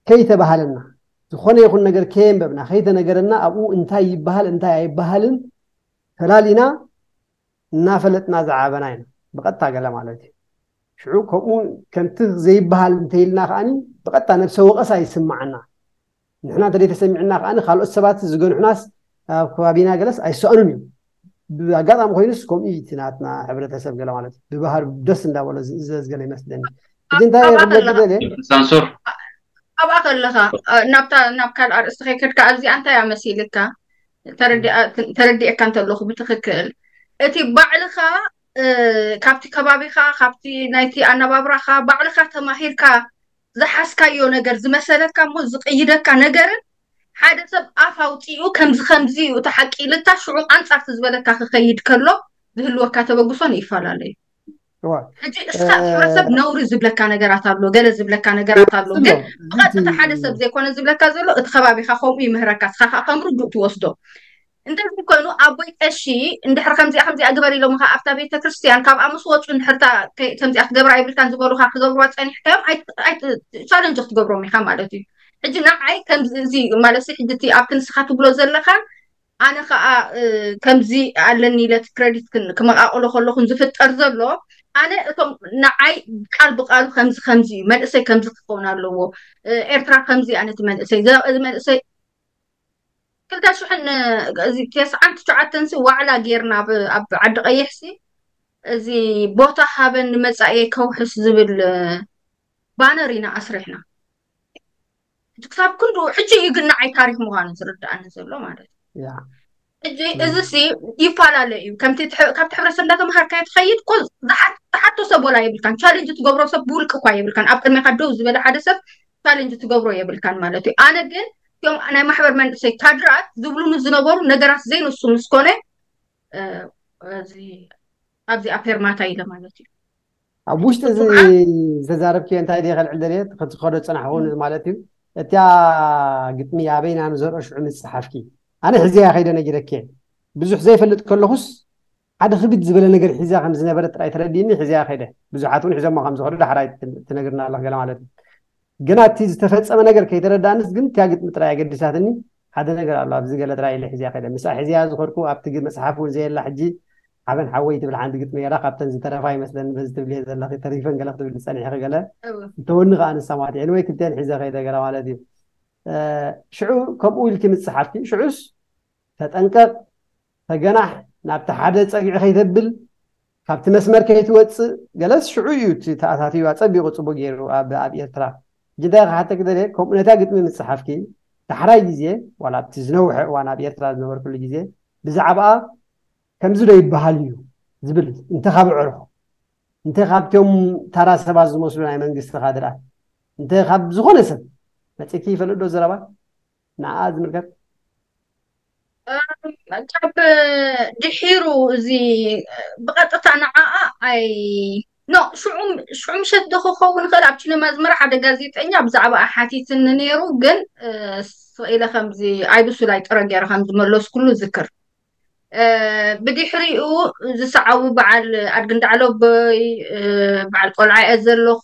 ከይተባሃለና ዝኾነ ይኹን ነገር ከየንበብና ከይተነገረና ኣብኡ እንታይ ይበሃል እንታይ ኣይበሃልን ፈላሊና እናፈለጥና ዝዓበና ኢና ብቐጥታ ገለ ማለት እዩ። ሽዑ ከምኡ ከምቲ ዘይበሃል እንተይልና ከዓኒ ብቐጥታ ነብሰ ወቐሳ ይስማዓና። ንሕና እንተደይ ተሰሚዕና ከዓኒ ካልኦት ሰባት ዝገንሑናስ ኣብ ከባቢና ገለስ ኣይሰኣኑን እዮም። ብኣጋጣሚ ኮይኑስ ከምኡ እዩ እቲ ናትና ሕብረተሰብ ገለ ማለት እዩ። ብባህር ደስ እንዳበሎ ዝእዘዝ ገለ ይመስለኒ። ሕጂ እንታይ እየ ኣብኣ ክብለኪ ከለኻ- ደልየ? ሳንሱር ኣብኣ ከለኻ እ፣ ናብታ ናብ ካልእ ኣርእስቲ ከይከድካ ኣብዚኣ እንታይ እያ መሲልካ ተረዲኣ- ተረዲኤካ እንተለኹ ብትክክል እቲ ባዕልኻ እ፣ ካብቲ ከባቢኻ ካብቲ ናይቲ ኣነባብራኻ ባዕልኻ ተማሂርካ ዝሓዝካዮ ነገር ዝመሰለካ እሞ ዝቕይደካ ነገርን ሓደ ሰብ ኣፍ ኣውፂኡ ከምዚ ከምዚ እዩ እቲ ሓቂ ኢልካ ሽዑ ኣንፃርቲ ዝበለካ ክኸይድ ከሎ ዝህልወካ ተበግሶ ንይፈላለዩ እዋ ሕጂ እስኻ እቲ ሕብረተሰብ ነውሪ ዝብለካ ነገራት ኣሎ ገለ ዝብለካ ነገራት ኣሎ ግን ብቐጥታ ሓደ ሰብ ዘይኮነ ዝብለካ ዘሎ እቲ ከባቢኻ ከምኡ ይምህረካ እስኻ ከዓ ከም ርዱእ ትወስዶ እንተዚ ኮይኑ ኣቦይ ቀሺ እንድሕር ከምዚኣ ከምዚኣ ግበር ኢሎም ካ ኣብታ ቤተ ክርስትያን ካብኣ ምስ ወፁ እንድሕርታ ከምዚኣ ክገብራ ይብልካን ዝበሉካ ክገብርዋ ፀኒሕካዮም ቻለንጅ ክትገብሮም ኢካ ማለት እዩ ሕጂ ንዓይ ከምዚ ማለት ሕጂ እቲ ኣብቲ ንስኻ ትብሎ ዘለኻን ኣነ ከዓ ከምዚ ኣለኒ ኢለ ክረዲት ክመቃቅሎ ከለኹን ዝፍጠር ዘሎ ኣነ እቶም ንዓይ ቃል ብቃሉ ከምዚ ከምዚ እዩ መንእሰይ ከምዚ ክኸውን ኣለዎ ኤርትራ ከምዚ ኣነቲ መንእሰይ እዚ መንእሰይ ክልተ ሽሕን ተስዓን ትሽዓተን ሲ ዋዕላ ጌርና ኣብ ዓዲ ቀይሕ ሲ እዚ ቦታ ሃበን ንመፃኢ ከውሕስ ዝብል ባነር ኢና ኣስሪሕና ክሳብ ክንዱ ሕጂ እዩ ግን ንዓይ ታሪክ ምኳኑ ዝርድኣኒ ዘሎ ማለት እዩ ሕጂ እዚ ሲ ይፈላለ እዩ ከምቲ ካብቲ ሕብረተሰብ እንዳተምሃርካዮ ትኸይድ ኮ ዝሓቶ ሰብ ወላ የብልካን ቻሌንጅ ትገብሮ ሰብ ብውልቂ እኳ የብልካን ኣብ ቅድሜካ ደው ዝበለ ሓደ ሰብ ቻሌንጅ ትገብሮ የብልካን ማለት እዩ ኣነ ግን እም ናይ ማሕበር መንእሰይ ካድራት ዝብሉኒ ዝነበሩ ነገራት ዘይንሱ ምስኮነ ኣብዚ ኣፌርማታ ኢለ ማለት እዩ ኣብ ውሽጢ እዚ ዝተዛረብክዮ እንታይ ደ ከልዕል ደልየ ክትኸዶ ዝፀናሕኹን ማለት እዩ እቲያ ግጥሚ ኣበይና ንዘርኦ ሽዑ ምፅሓፍኪ ኣነ ሕዝያ ከይደ ነጊረኪ ብዙሕ ዘይፈልጥ ከለኹስ ሓደ ክብድ ዝበለ ነገር ሒዛ ከም ዝነበረ ጥራይ ተረዲእኒ ሒዛ ከይደ ብዙሓት እውን ሒዞሞ ከም ዝኸዱ ዳሕራይ ትነግርና ኣለኽ ገለ ማለት እዩ ግና እቲ ዝተፈፀመ ነገር ከይተረዳእንስ ግን እቲያ ግጥሚ ጥራይ ኣገዲሳትኒ ሓደ ነገር ኣሎ ኣብዚ ገለ ጥራይ ኢለ ሒዝያ ከይደ ምስኣ ሒዝያ ዝኸድኩ ኣብቲ መፅሓፍ እውን ዘየላ ሕጂ ሓበን ሓወይ ትብል ሓንቲ ግጥሚ ገላ ካብተን ዝተረፋ ይመስለኒ በዚ ትብልየ ዘለኺ ተሪፈን ገለ ክትብል ዝፀኒሕኺ ገለ እንተወኒ ከዓ ንሳ ማለት እዩ ወይ ክልተን ሒዘ ከይደ ገለ ማለት እዩ ሽዑ ከምኡ ኢልኪ ምፅሓፍኪ ሽዑስ ተጠንቀቕ ተገናሕ ናብቲ ሓደ ፀግዒ ከይተብል ካብቲ መስመር ከይትወፅእ ገለስ ሽዑ እዩ እቲ ተኣታትዩ ኣፀቢቑ ፅቡቅ ገይሩ ኣብ ኣብ ኤርትራ ሕጂ እንታይ ክሓተኪ ደልየ ከምኡ ነታ ግጥሚ ምፅሓፍኪ ዳሕራይ ግዜ ዋላ ኣብቲ ዝነውሐ እዋን ኣብ ኤርትራ ዝነበርኩሉ ግዜ ብዛዕባኣ ከምዚ ዶ ይበሃል እዩ ዝብል እንተ ካብ ኣዕሩኹ እንተ ካብቶም ተራ ሰባት ዝመስሉ ናይ መንግስቲ ካድራት እንተ ካብ ዝኾነ ሰብ መፂእኪ ይፈልጥ ዶ ዘረባ ንዓ ዝምልከት? ካብ ድሒሩ እዚ ብቐጥታ ንዓኣ ኣይ ኖ ሽዑ ምሸት ዶ ክኸውን ይኽእል ኣብ ቺነማ ኣዝመራ ሓደ ጋዜጠኛ ብዛዕባ ሓቲትኒ ነይሩ ግን ስቕ ኢለ ከምዚ ኣይብሱል ኣይጥረ ገይረ ከም ዝመለስኩሉ ዝክር ብድሕሪኡ ዝሰዓቡ በዓል ኣድግንዳዕሎቦይ በዓል ቆልዓ እየ ዘለኹ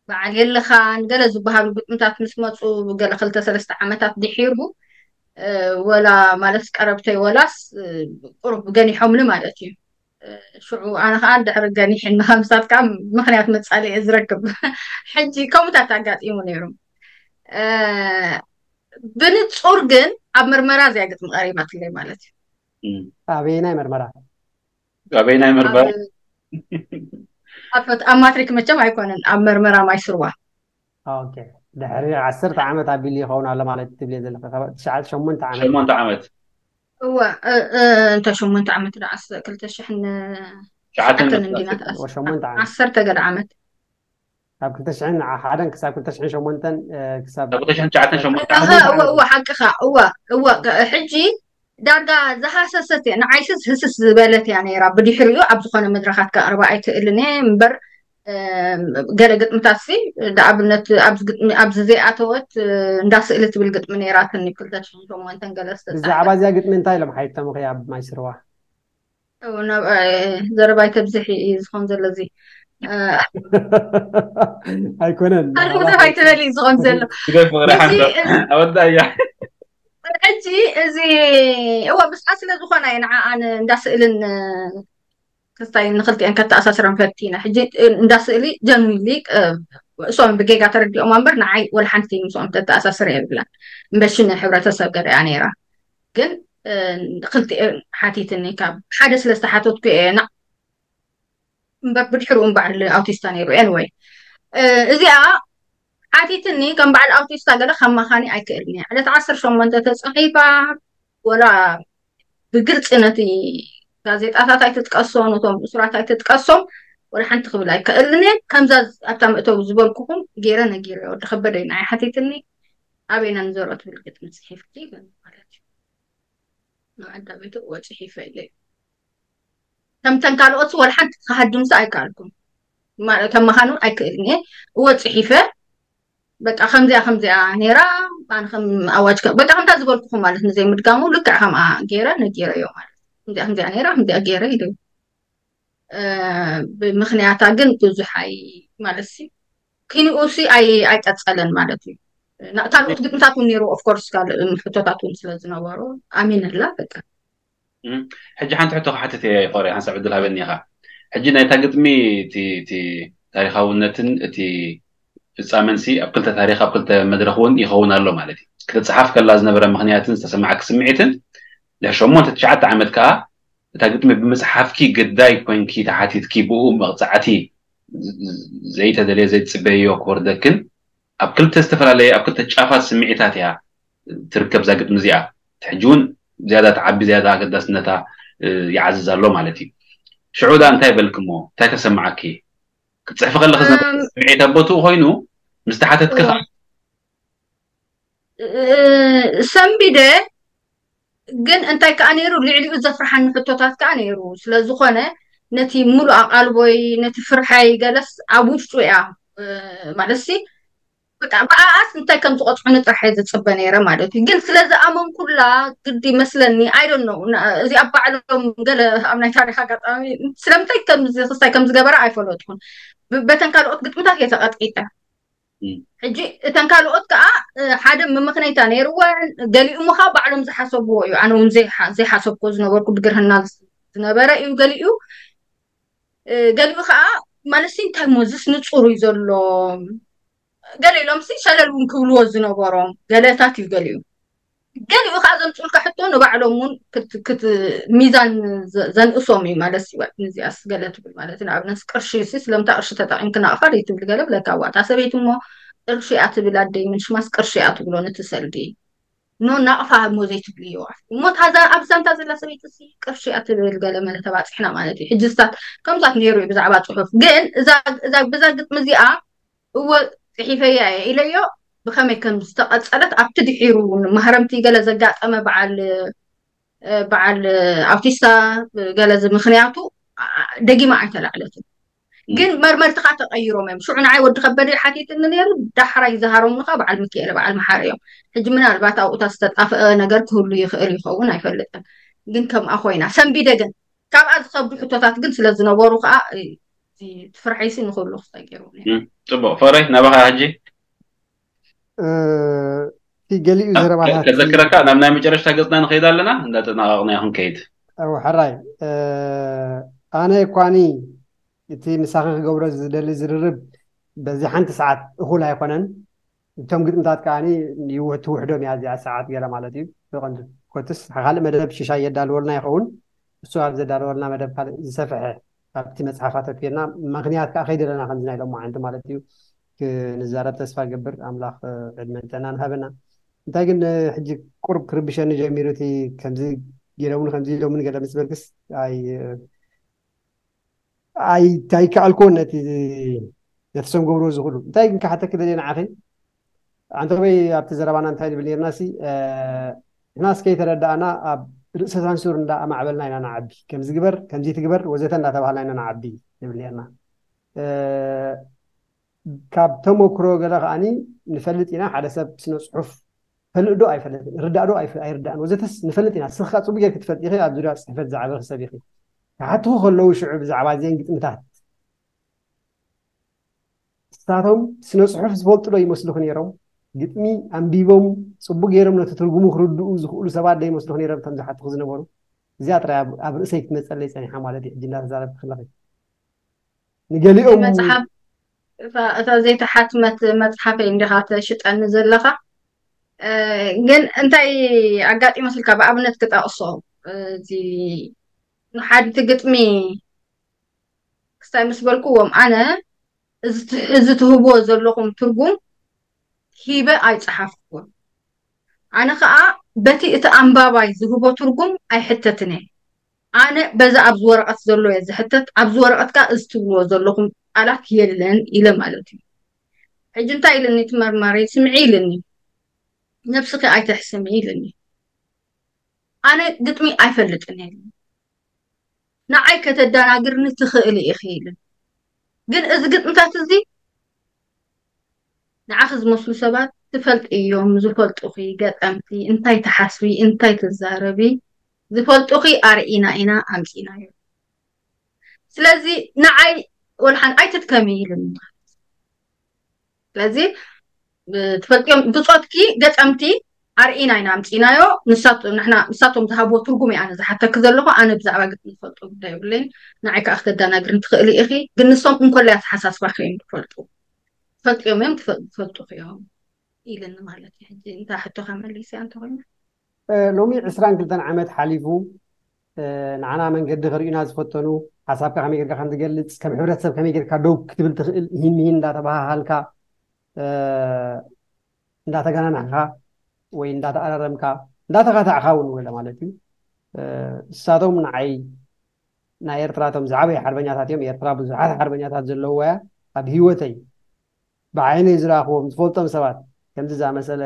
በዓል የለኻን ገለ ዝበሃሉ ግጥምታት ምስ መፁ ገለ ክልተ ሰለስተ ዓመታት ድሒሩ ወላ ማለት ቀረብተይ ወላስ ቁሩብ ገኒሖምኒ ማለት እዩ ሽዑ ኣነ ከዓ ድሕሪ ገኒሕኒ ከምሳት ከዓ ምክንያት መፃሊ እየ ዝረክብ ሕጂ ከምኡታት ኣጋጢሙ ነይሩ ብንፁር ግን ኣብ መርመራ እዚኣ ግጥሚ ቀሪባትለይ ማለት እዩ ኣበየናይ መርመራ ኣበየናይ መርመራ ኣብ ማትሪክ መቸም ኣይኮነን ኣብ መርመራ ማይ ስርዋ ድሕሪ ዓሰርተ ዓመት ኣቢሉ ይኸውን ኣሎ ማለት ትብል ዘለካ ትሽዓተ ሸሞንተ ዓመት ሸሞንተ ዓመት እወ እንተ ሸሞንተ ዓመት ዳዓስ ክልተ ሽሕን ትሽዓተን ሸዓተን እንዲና ሸሞንተ ዓመት ዓሰርተ ገለ ዓመት ካብ ክልተ ሽሕን ሓደን ክሳብ ክልተ ሽሕን ሸሞንተን ክሳብ ካብ ክልተ ሽሕን ትሽዓተን ሸሞንተ እወ ዓመት እወ እወ ሓቅኻ እወ እወ ሕጂ ዳርጋ ዝሃሰሰት እያ ንዓይስስ ህስስ ዝበለት እያ ነይራ ብድሕሪኡ ኣብ ዝኾነ መድረኻት ከቕርባ ኣይክእልን እየ እምበር ገለ ግጥምታት ሲ ንኣብነት ኣብዚ ዘይኣተወት እንዳ ስእሊ ትብል ግጥሚ ነይራትኒ ክልተ ሽሕን ሸሞንተን ገለ ብዛዕባ እዚኣ ግጥሚ እንታይ ኢሎም ሓይተሙኺ ኣብ ማይ ስርዋ ናብ ዘረባይ ተብዝሒ እዩ ዝኾን ዘሎ እዚ ኣይኮነን ኣርባዕተ ኣይትበል እዩ ዝኾን ዘሎ ግደይ ፍቕሪ ሓንዶ ኣወዳያ ሕጂ እዚ እዋ ምስኣ ስለ ዝኾና እየ ንዓኣን እንዳ ስእልን ክስታይ ንክልቲአን ከተኣሳስረን ፈቲነ ሕጂ እንዳ ስእሊ ጀንዊሊ እሶም ብጌጋ ተረዲኦም እምበር ንዓይ ወላ ሓንቲ ምስኦም ተተኣሳስረ የብላን እምበሽን ሕብረተሰብ ገሪኣ ነይራ ግን ክልቲኤን ሓቲትኒ ካብ ሓደ ስለ ዝተሓተትኩ እየ ና እምበር ብድሕሪኡ በዓል ኣውቲስታ ነይሩ anyway እዚኣ ሓቲትኒ ከም በዓል ኣውቲስታ ገለ ከማኻኒ ኣይክእልን እየ ዕለት ዓሰርተ ሸሞንተ ተፃሒፋ ወላ ብግልፂ ነቲ ጋዜጣታት ኣይትጥቀሶ ነቶም እሱራት ኣይትጥቀሶም ወላ ሓንቲ ክብል ኣይክእልን እየ ከምዛ ኣብታ መእተዊ ዝበልኩኹም ገይረ ነጊረ ወዲ ከበደ እዩ ንዓይ ሓቲትኒ ኣበይና ንዘርኦ ትብል ግጥሚ ፅሒፍኪ ማለት እዩ ንዓዳ ቤቱ እወ ፅሒፈ ኢለ ከምተን ካልኦት ወላ ሓንቲ ክሃድምሲ ኣይከኣልኩም ከማኻኑ ኣይክእልን እየ እወ ፅሒፈ በቃ ከምዚኣ ከምዚኣ ነይራ ኣነ ከም ኣዋጅ በቃ ከምታ ዝበልኩኹም ማለት ንዘይምድጋሙ ልክዕ ከምኣ ገይረ ነጊረ እዮ ማለት ከምዚኣ ከምዚኣ ነይራ ከምዚኣ ገይረ ኢለ ብምክንያታ ግን ብዙሕ ኣይ ማለት ሲ ኪንኡ ሲ ኣይ ኣይቀጸለን ማለት እዩ ካልኦት ግጥምታት እውን ነይሩ ኦፍኮርስ ካልእ ሕቶታት እውን ስለ ዝነበሩ ኣሚነላ በቃ ሕጂ ሓንቲ ሕቶ ክሓትት እየ ይኮረ ሓንሳብ ዕድል ሃበኒ ኢኻ ሕጂ ናይታ ግጥሚ እቲ ታሪካውነትን እቲ ፍፃመን ሲ ኣብ ክልተ ታሪክ ኣብ ክልተ መድረክ እውን ይኸውን ኣሎ ማለት እዩ ክትፅሓፍ ከላ ዝነበረ ምክንያትን ዝተሰማዕኪ ስምዒትን ድሕሪ ሸሞንተ ትሽዓተ ዓመት ከዓ እታ ግጥሚ ብምፅሓፍኪ ግዳይ ኮይንኪ ተሓቲትኪ ብኡ መቕፃዕቲ ዘይተደልየ ዘይትፅበይዮ ክወርደክን ኣብ ክልተ ዝተፈላለየ ኣብ ክልተ ጫፋት ስምዒታት እያ ትርከብ እዛ ግጥሚ እዚኣ ሕጂ እውን ዝያዳ ተዓቢ ዝያዳ ኣገዳስነታ ይዓዝዝ ኣሎ ማለት እዩ ሽዑ ዳ እንታይ በልክሞ እንታይ ተሰማዓኪ ክትፅሕፊ ከለክ ዝነበረ ስምዒት ኣብ ቦትኡ ኮይኑ ምስ ተሓተትኪ ከዓ ሰንቢደ ግን እንታይ ከዓ ነይሩ ልዕሊኡ ዘፍርሓኒ ሕቶታት ከዓ ነይሩ ስለዝኾነ ነቲ ሙሉእ ኣቓልቦይ ነቲ ፍርሐይ ገለስ ኣብ ውሽጡ እያ ማለት ሲ በቃ ብኣኣስ እንታይ ከም ዝቆፅዑኒ ጥራሕ እየ ዝፅበ ነይረ ማለት እዩ ግን ስለ ዝኣመንኩላ ግዲ መስለኒ ኣይደኖ እዚ ኣብ ባዕሎም ገለ ኣብ ናይ ታሪክ ኣጋጣሚ ስለምንታይ ክስታይ ከም ዝገበረ ኣይፈለጥኩን በተን ካልኦት ግጥምታት እየ ተቐጥቂጠ ሕጂ እተን ካልኦት ከዓ ሓደ መመክነይታ ነይርወን ገሊኡ ምካ ባዕሎም ዝሓሰብዎ እዩ ኣነ እውን ዘይሓሰብኮ ዝነበርኩ ብግርህና ዝነበረ እዩ ገሊኡ ገሊኡ ከዓ ማለት እንታይ ሞዝስ ንፁር እዩ ዘሎ ገለ ኢሎም ሲ ሸለል እውን ክብልዎ ዝነበሮም ገለታት እዩ ገሊኡ ገሊኡ ከዓ ዘምፅኡልካ ሕቶ ንባዕሎም እውን ሚዛን ዘንእሶም እዩ ማለት እዩ ንዚኣስ ገለ ትብል ማለት እዩ ንኣብነት ቅርሺ ሲ ስለምታ ቅርሺ ተጠቂምኪ ናቕፋ ደይትብል ገለ ብለካ ዋታ ሰበይቲ እሞ ቅርሺ እያ ትብል ኣደይ ምንሽማስ ቅርሺ እያ ትብሎ ነቲ ሰልዲ። ኖ ናቕፋ እሞ ዘይትብልዮ። እሞ ታዛ ኣብ ዛንታ ዘላ ሰበይቲ ሲ ቅርሺ እያ ትብል ገለ መለ ተባፂሕና ማለት እዩ። ሕጂ ስታት ከምዛት ነይሩ እዩ ብዛዕባ ፅሑፍ ግን እዛ እዛ ብዛ ግጥሚ እዚኣ እወ ፅሒፈያ እየ ኢለዮ። ብኸመይ ከም ዝተቐፀለት ኣብቲ ድሒሩ እውን ማህረምቲ ገለ ዘጋጠመ በዓል እ፣ በዓል ኣውቲስታ ገለ እዚ ምክንያቱ ኣ- ደጊማ ኣይተላዕለትን። ግን መርመርትኻ ተቐይሮም እዮም። ሽዑ ንዓይ ወዲ ከበደ ሓቲትኒ ነይሩ። ዳሕራይ ዝሃሮምኻ በዓል ሚካኤለ በዓል መሓሪ እዮም። ሕጂ ምናልባት ኣብኡታ ዝተጣፍአ ነገር ክህሉ ይኽእል ይኸውን ኣይፈልጥን። ግን ከምኣ ኮይና ሰንቢደ ግን ካብኣ ዝኸብዱ ሕቶታት ግን ስለ ዝነበሩ ከዓ እ፣ እቲ ፍርሐይሲ ንክህሉ ክፀጊሩ ነይሩ። ጽቡቅ ፍቅረይ ናባኻ ሕጂ እ፣ እቲ ገሊኡ ዘረባታት ከዘክረካ ናብ ናይ መጨረሽታ ገጽና ንኸይድ ኣለና እንዳጠናቀቅና ይኹን ከይድ ሕራይ እ፣ ኣነ ኳኒ እቲ ምሳኺ ክገብሮ ዝደሊ ዝርርብ በዚ ሓንቲ ሰዓት እኹል ኣይኮነን። እቶም ግጥምታት ከዓ ትውሕዶም እያ እዚኣ ሰዓት ገለ ማለት እዩ። ብቐንዱ ኮትስ ካልእ መደብ ሽሻይ የዳልወልና ይኸውን። እሱ ኣብ ዘዳለወልና መደብ ካልእ ዝሰፍሐ ኣብቲ መፅሓፍ ኣተኪርና ምክንያት ከዓ ከይደለና ከምዚ ናይ ሎም ዓንቲ ማለት እዩ ክንዛረብ ተስፋ ገብር። ኣምላኽ ዕድመን ጥዕናን ሃበና። እንታይ ግን ሕጂ ቁርብ ክርብሸኒ ጀሚሩ እቲ ከምዚ ገለውን ከምዚ ኢሎምን ገለ ምስ በልክስ ኣይ ኣይከኣልኩዎን ነቲ ነቲ ሰም ገብርዎ ዝኽእሉ እንታይ ግን ክሓተኪ ደልየ ንዓኺ ኣንተበይ ኣብቲ ዘረባና እንታይ ንብል ነርና ሲ ንሕና እስከ ተረዳእና ኣብ ርእሰ ሳንሱር እንዳ ኣማዕበልና ኢና ንዓቢ ከምዚ ግበር ከምዚ ትግበር ወዘተ እንዳተባህልና ኢና ንዓቢ ንብል ነርና ካብ ተመክሮ ገለ ከዓኒ ንፈልጥ ኢና ሓደ ሰብ ስነ ፅሑፍ ፈልጥ ዶ ኣይፈልጥን ርዳእ ዶ ኣይፍ- ኣይርዳእን ወዘተስ ንፈልጥ ኢና ስኻ ፅቡቅ ጌርክ ትፈልጥ ኢኺ ኣብ ዙርያ ፅሕፈት ዝዓበኺ ሰብ ኢኺ ክሓትኹ ከለዉ ሽዑ ብዛዕባ እዚአን ግጥምታት ንሳቶም ስነ ፅሑፍ ዝፈልጡ ዶ ይመስሉኺ ነይሮም ግጥሚ ኣንቢቦም ፅቡቅ ገይሮም ነቲ ትርጉሙ ክርድኡ ዝኽእሉ ሰባት ዶ ይመስሉኺ ነይሮም እቶም ዝሓትኹ ዝነበሩ እዚኣ ጥራይ ኣብ- ኣብ ርእሰይ ክትመፀለይ ፀኒሓ ማለት እዩ ሕጂ እንዳተዛረብኪ ከለኺ ንገሊኦም መፅሓፍ እታ ዘይተሓትመት መፅሓፈይ እንዲኻ ተሽጠኒ ዘለኻ ግን እንታይ ኣጋጢሞ ስልካ ብኣብነት ክጠቕሶ እዚ ንሓድቲ ግጥሚ ክስታይ ምስ በልኩዎም ኣነ እዚ ትህብዎ ዘለኹም ትርጉም ሂበ ኣይፀሓፍኩን ኣነ ከዓ በቲ እቲ ኣንባባይ ዝህቦ ትርጉም ኣይሕተትን እየ ኣነ በዛ ኣብዚ ወረቐት ዘሎ እየ ዝሕተት ኣብዚ ወረቐት ከዓ እዚ ትብልዎ ዘለኹም ቃላት የለን ኢለ ማለት እዩ ሕጂ እንታይ ኢልኒ እቲ መርማሪ ስምዒ ኢልኒ ነብስኺ ኣይተሕስሚ ኢልኒ ኣነ ግጥሚ ኣይፈልጥን እየ ንዓይ ከተደናግርኒ ትኽእሊ ኢኺ ኢልኒ ግን እዚ ግጥምታት እዚ ንዓኺ ዝመስሉ ሰባት ትፈልጥዮም ዝፈልጡኺ ገጠምቲ እንታይ ትሓስቢ እንታይ ትዛረቢ ዝፈልጡኺ ኣርኢና ኢና ኣምፂናዮ ስለዚ ንዓይ ወልሓን ኣይትድከሚ ኢሉኒ ስለዚ ትፈልጥዮም ብፆትኪ ገጠምቲ ኣርኢና ኢና ኣምፂናዮ ንሳቶም ዝሃብዎ ትርጉም ኣነ ዝሓተኪ ዘለኹ ኣነ ብዛዕባ ግጥሚ ዝፈልጦ ጉዳይ የብለይን ንዓይ ከዓ ክተደናግርኒ ትኽእሊ ኢኺ ግን ንሶም እንኮላይ ኣተሓሳስባኺ እዮም ዝፈልጡ ትፈልጥዮም እዮም ትፈልጡኺ እዮም ኢልኒ ማለት እዩ ሕጂ እንታይ ሕቶኻ መሊሰ እንተኮይነ ሎሚ ዕስራን ክልተን ዓመት ሓሊፉ ንዓና መንገዲ ከርእዩና ዝፈተኑ ሓሳብካ ከመይ ጌርካ ከም ትገልፅ ከም ሕብረተሰብ ከመይ ጌርካ ደው ክትብል ትኽእል ይህን ምሂን እንዳተባሃሃልካ እንዳተጋናናሕካ ወይ እንዳተኣረረምካ እንዳተኻታዕካ እውን ወለ ማለት እዩ እሳቶም ንዓይ ናይ ኤርትራ ቶም ዝዓበዩ ሓርበኛታት እዮም ኤርትራ ብዙሓት ሓርበኛታት ዘለውዋ እያ ኣብ ህይወተይ ብዓይነይ ዝረኣኽዎም ዝፈልጦም ሰባት ከምዚ ዝኣመሰለ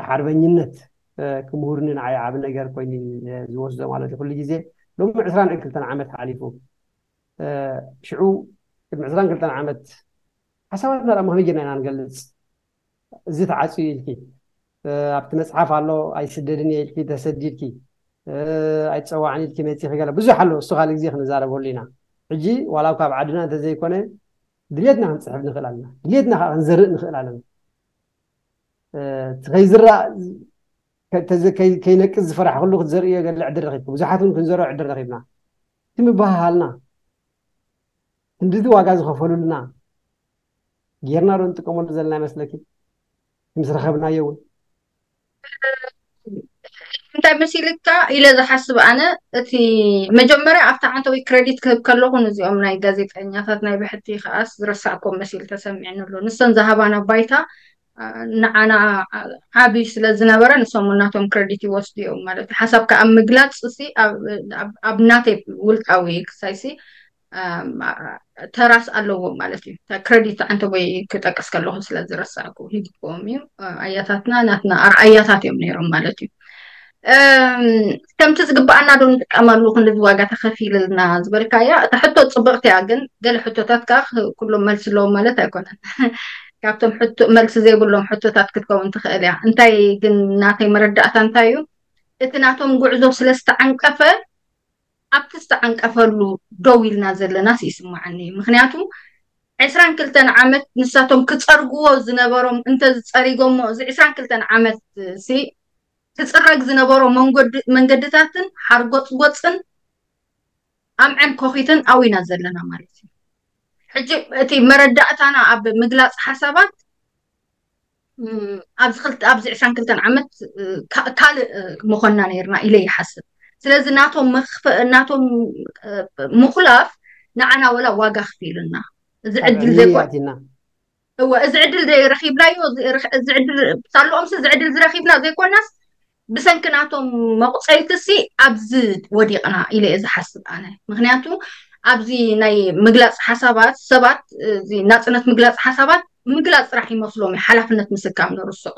ሓርበኝነት ክምህሩኒ ንዓይ ዓብ ነገር ኮይኑ ዝወስዶ ማለት እዩ ኩሉ ግዜ ሎሚ ዕስራን ክልተን ዓመት ሓሊፉ ሽዑ ቅድሚ ዕስራን ክልተን ዓመት ሓሳባትና ዳ ከመይ ጌርና ኢና ንገልፅ እዚ ተዓፅዩ ኢልኪ ኣብቲ መፅሓፍ ኣሎ ኣይስደድን እየ ኢልኪ ተሰዲድኪ ኣይፀዋዕን ኢልኪ መፂኺ ገለ ብዙሕ ኣሎ እሱ ካልእ ግዜ ክንዛረበሉ ኢና ሕጂ ዋላ ካብ ዓድና እንተዘይኮነ ድልየትና ክንፅሕፍ ንኽእል ኣለና ድልየትና ከዓ ክንዘርእ ንኽእል ኣለና ከይዝራእ ከይነቅዝ ዝፈራሕክሉ ክትዘርእዮ ገለ ዕድል ረኪብኪ ብዙሓት እውን ክንዘርኦ ዕድል ረኪብና እቲ ምበሃሃልና ክንድቲ ዋጋ ዝኸፈሉልና ጌርና ዶ ንጥቀመሉ ዘለና ይመስለኪ ምስ ረኸብናዮ እውን እንታይ መሲልካ ኢለ ዝሓስብ ኣነ፣ እቲ መጀመርያ ኣብታ ዓንተወይ ክረዲት ክህብ ከለኹ፣ ነዚኦም ናይ ጋዜጠኛታት ናይ ብሕቲ ከኣስ ዝረሳዕኮም መሲሉ ተሰሚዕኒ ኣሎ። ንሰን ዝሃባና ባይታ ንዓና ዓብይ ስለ ዝነበረ፣ ንሶም እውን ናቶም ክረዲት ይወስዱ እዮም ማለት እዩ። ሓሳብካ ኣብ ምግላፅ ሲ ኣብ ናተይ ውልቃዊ ክሳይሲ ተራስ ኣለዎም ማለት እዩ። ክረዲት ዓንተቦይ ክጠቅስ ከለኹ ስለ ዝረሳዕኩ ይግብኦም እዩ። ኣያታትና ናትና ኣርኣያታት እዮም ነይሮም ማለት እዩ። ከምቲ ዝግባኣና ዶ ንጥቀመሉ ክንድዚ ዋጋ ተኸፊልልና ዝበልካያ እታ ሕቶ ፅብቕቲ እያ። ግን ገለ ሕቶታት ከዓ ኩሎም መልሲ ኣለዎም ማለት ኣይኮነን። ካብቶም መልሲ ዘይብሎም ሕቶታት ክትከውን ትኽእል እያ። እንታይ ግን ናተይ መረዳእታ እንታይ እዩ፣ እቲ ናቶም ጉዕዞ ስለ ዝተዓንቀፈ ኣብቲ ዝተዓንቀፈሉ ደው ኢልና ዘለናስ ይስማዓኒ። ምክንያቱ ዕስራን ክልተን ዓመት ንሳቶም ክፀርግዎ ዝነበሮም እንተዝፀሪጎሞ፣ እዚ ዕስራን ክልተን ዓመት ሲ ክፅረግ ዝነበሮ መንገድታትን ሓርጎፅጎፅን ኣምዐን ኮኺትን ኣዊና ዘለና ማለት እዩ። ሕጂ እቲ መረዳእታና ኣብ ምግላፅ ሓሳባት ኣብዚ ዕስራን ክልተን ዓመት ካልእ ምኾንና ነይርና ኢለ ይሓስብ። ስለዚ ናቶም ምኹላፍ ንዓና ወላ ዋጋ ክፍኢልና እዚ ዕድል ዘይኮን እወ እዚ ዕድል ረኺብናዮ ሳልኦምሲ እዚ ዕድል ዝረኺብና ዘይኮናስ ብሰንኪ ናቶም መቁፀይትሲ ኣብዚ ወዲቕና ኢለ እየ ዝሓስብ ኣነ። ምክንያቱ ኣብዚ ናይ ምግላፅ ሓሳባት ሰባት ናፅነት ምግላፅ ሓሳባት ምግላፅ ጥራሕ ይመስሎም እዩ፣ ሓላፍነት ምስካም ንርስዖ፣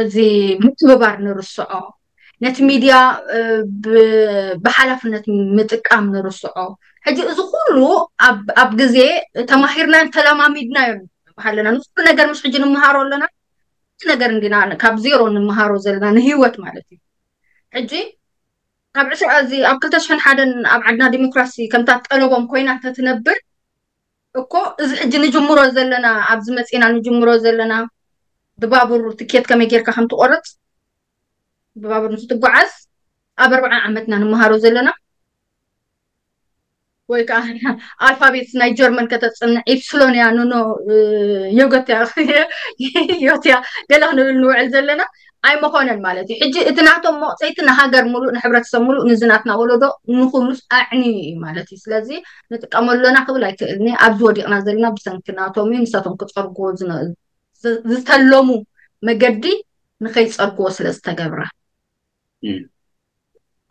እዚ ምትብባር ንርስዖ፣ ነቲ ሚድያ ብሓላፍነት ምጥቃም ንርስዖ። ሕጂ እዚ ኩሉ ኣብ ግዜ ተማሂርናዮን ተለማሚድናዮን ኣለና። ንኩሉ ነገር ምስ ሕጂ ንምሃሮ ኣለና። ነገር እንዲና ካብ ዜሮ ንምሃሮ ዘለና ንህይወት ማለት እዩ። ሕጂ ካብ ዕስራ እዚ ኣብ ክልተ ሽሕን ሓደን ኣብ ዓድና ዲሞክራሲ ከምታ ጠለቦም ኮይና እንተትነብር እኮ እዚ ሕጂ ንጅምሮ ዘለና ኣብዚ መፂና ንጅምሮ ዘለና ብባቡር ትኬት ከመይ ጌርካ ከም ትቆርፅ ብባቡር ንክትጓዓዝ ኣብ ኣርባዓ ዓመትና ንምሃሮ ዘለና ወይ ከዓ ኣልፋቤት ናይ ጀርመን ከተፅንዕ ኢፕስሎን እያ ኖኖ ዮገት እያ ዮት እያ ገለ ክንብል ንውዕል ዘለና ኣይመኾነን ማለት እዩ። ሕጂ እቲ ናቶም መቑፀይቲ ንሃገር ሙሉእ ንሕብረተሰብ ሙሉእ ንዝናትና ወለዶ ንኩሉስ ኣዕንዩ እዩ ማለት እዩ። ስለዚ ንጥቀመሉ ኣለና ክብል ኣይክእልኒ። ኣብዚ ወዲቕና ዘለና ብሰንኪ ናቶም እዩ። ንሳቶም ክፀርግዎ ዝተለሙ መገዲ ንኸይፀርግዎ ስለ ዝተገብረ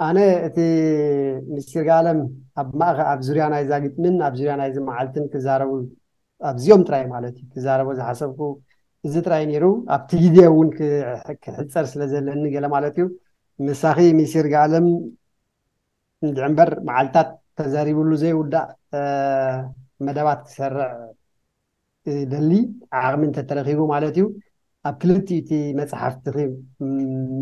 ኣነ እቲ ሚኒስትር ጋለም ኣብ ማእኸ ኣብ ዙርያ ናይዛ ግጥምን ኣብ ዙርያ ናይዚ መዓልትን ክዛረቡ ኣብዚኦም ጥራይ ማለት እዩ ክዛረቦ ዝሓሰብኩ እዚ ጥራይ ነይሩ። ኣብቲ ግዜ እውን ክሕፀር ስለ ዘለኒ ገለ ማለት እዩ። ምሳኺ ሚኒስትር ጋለም እንድዕምበር መዓልታት ተዛሪብሉ ዘይውዳእ መደባት ክሰርዕ ደሊ ዓቕሚ እንተተረኺቡ ማለት እዩ። ኣብ ክልቲኡ እቲ መፅሓፍትኺ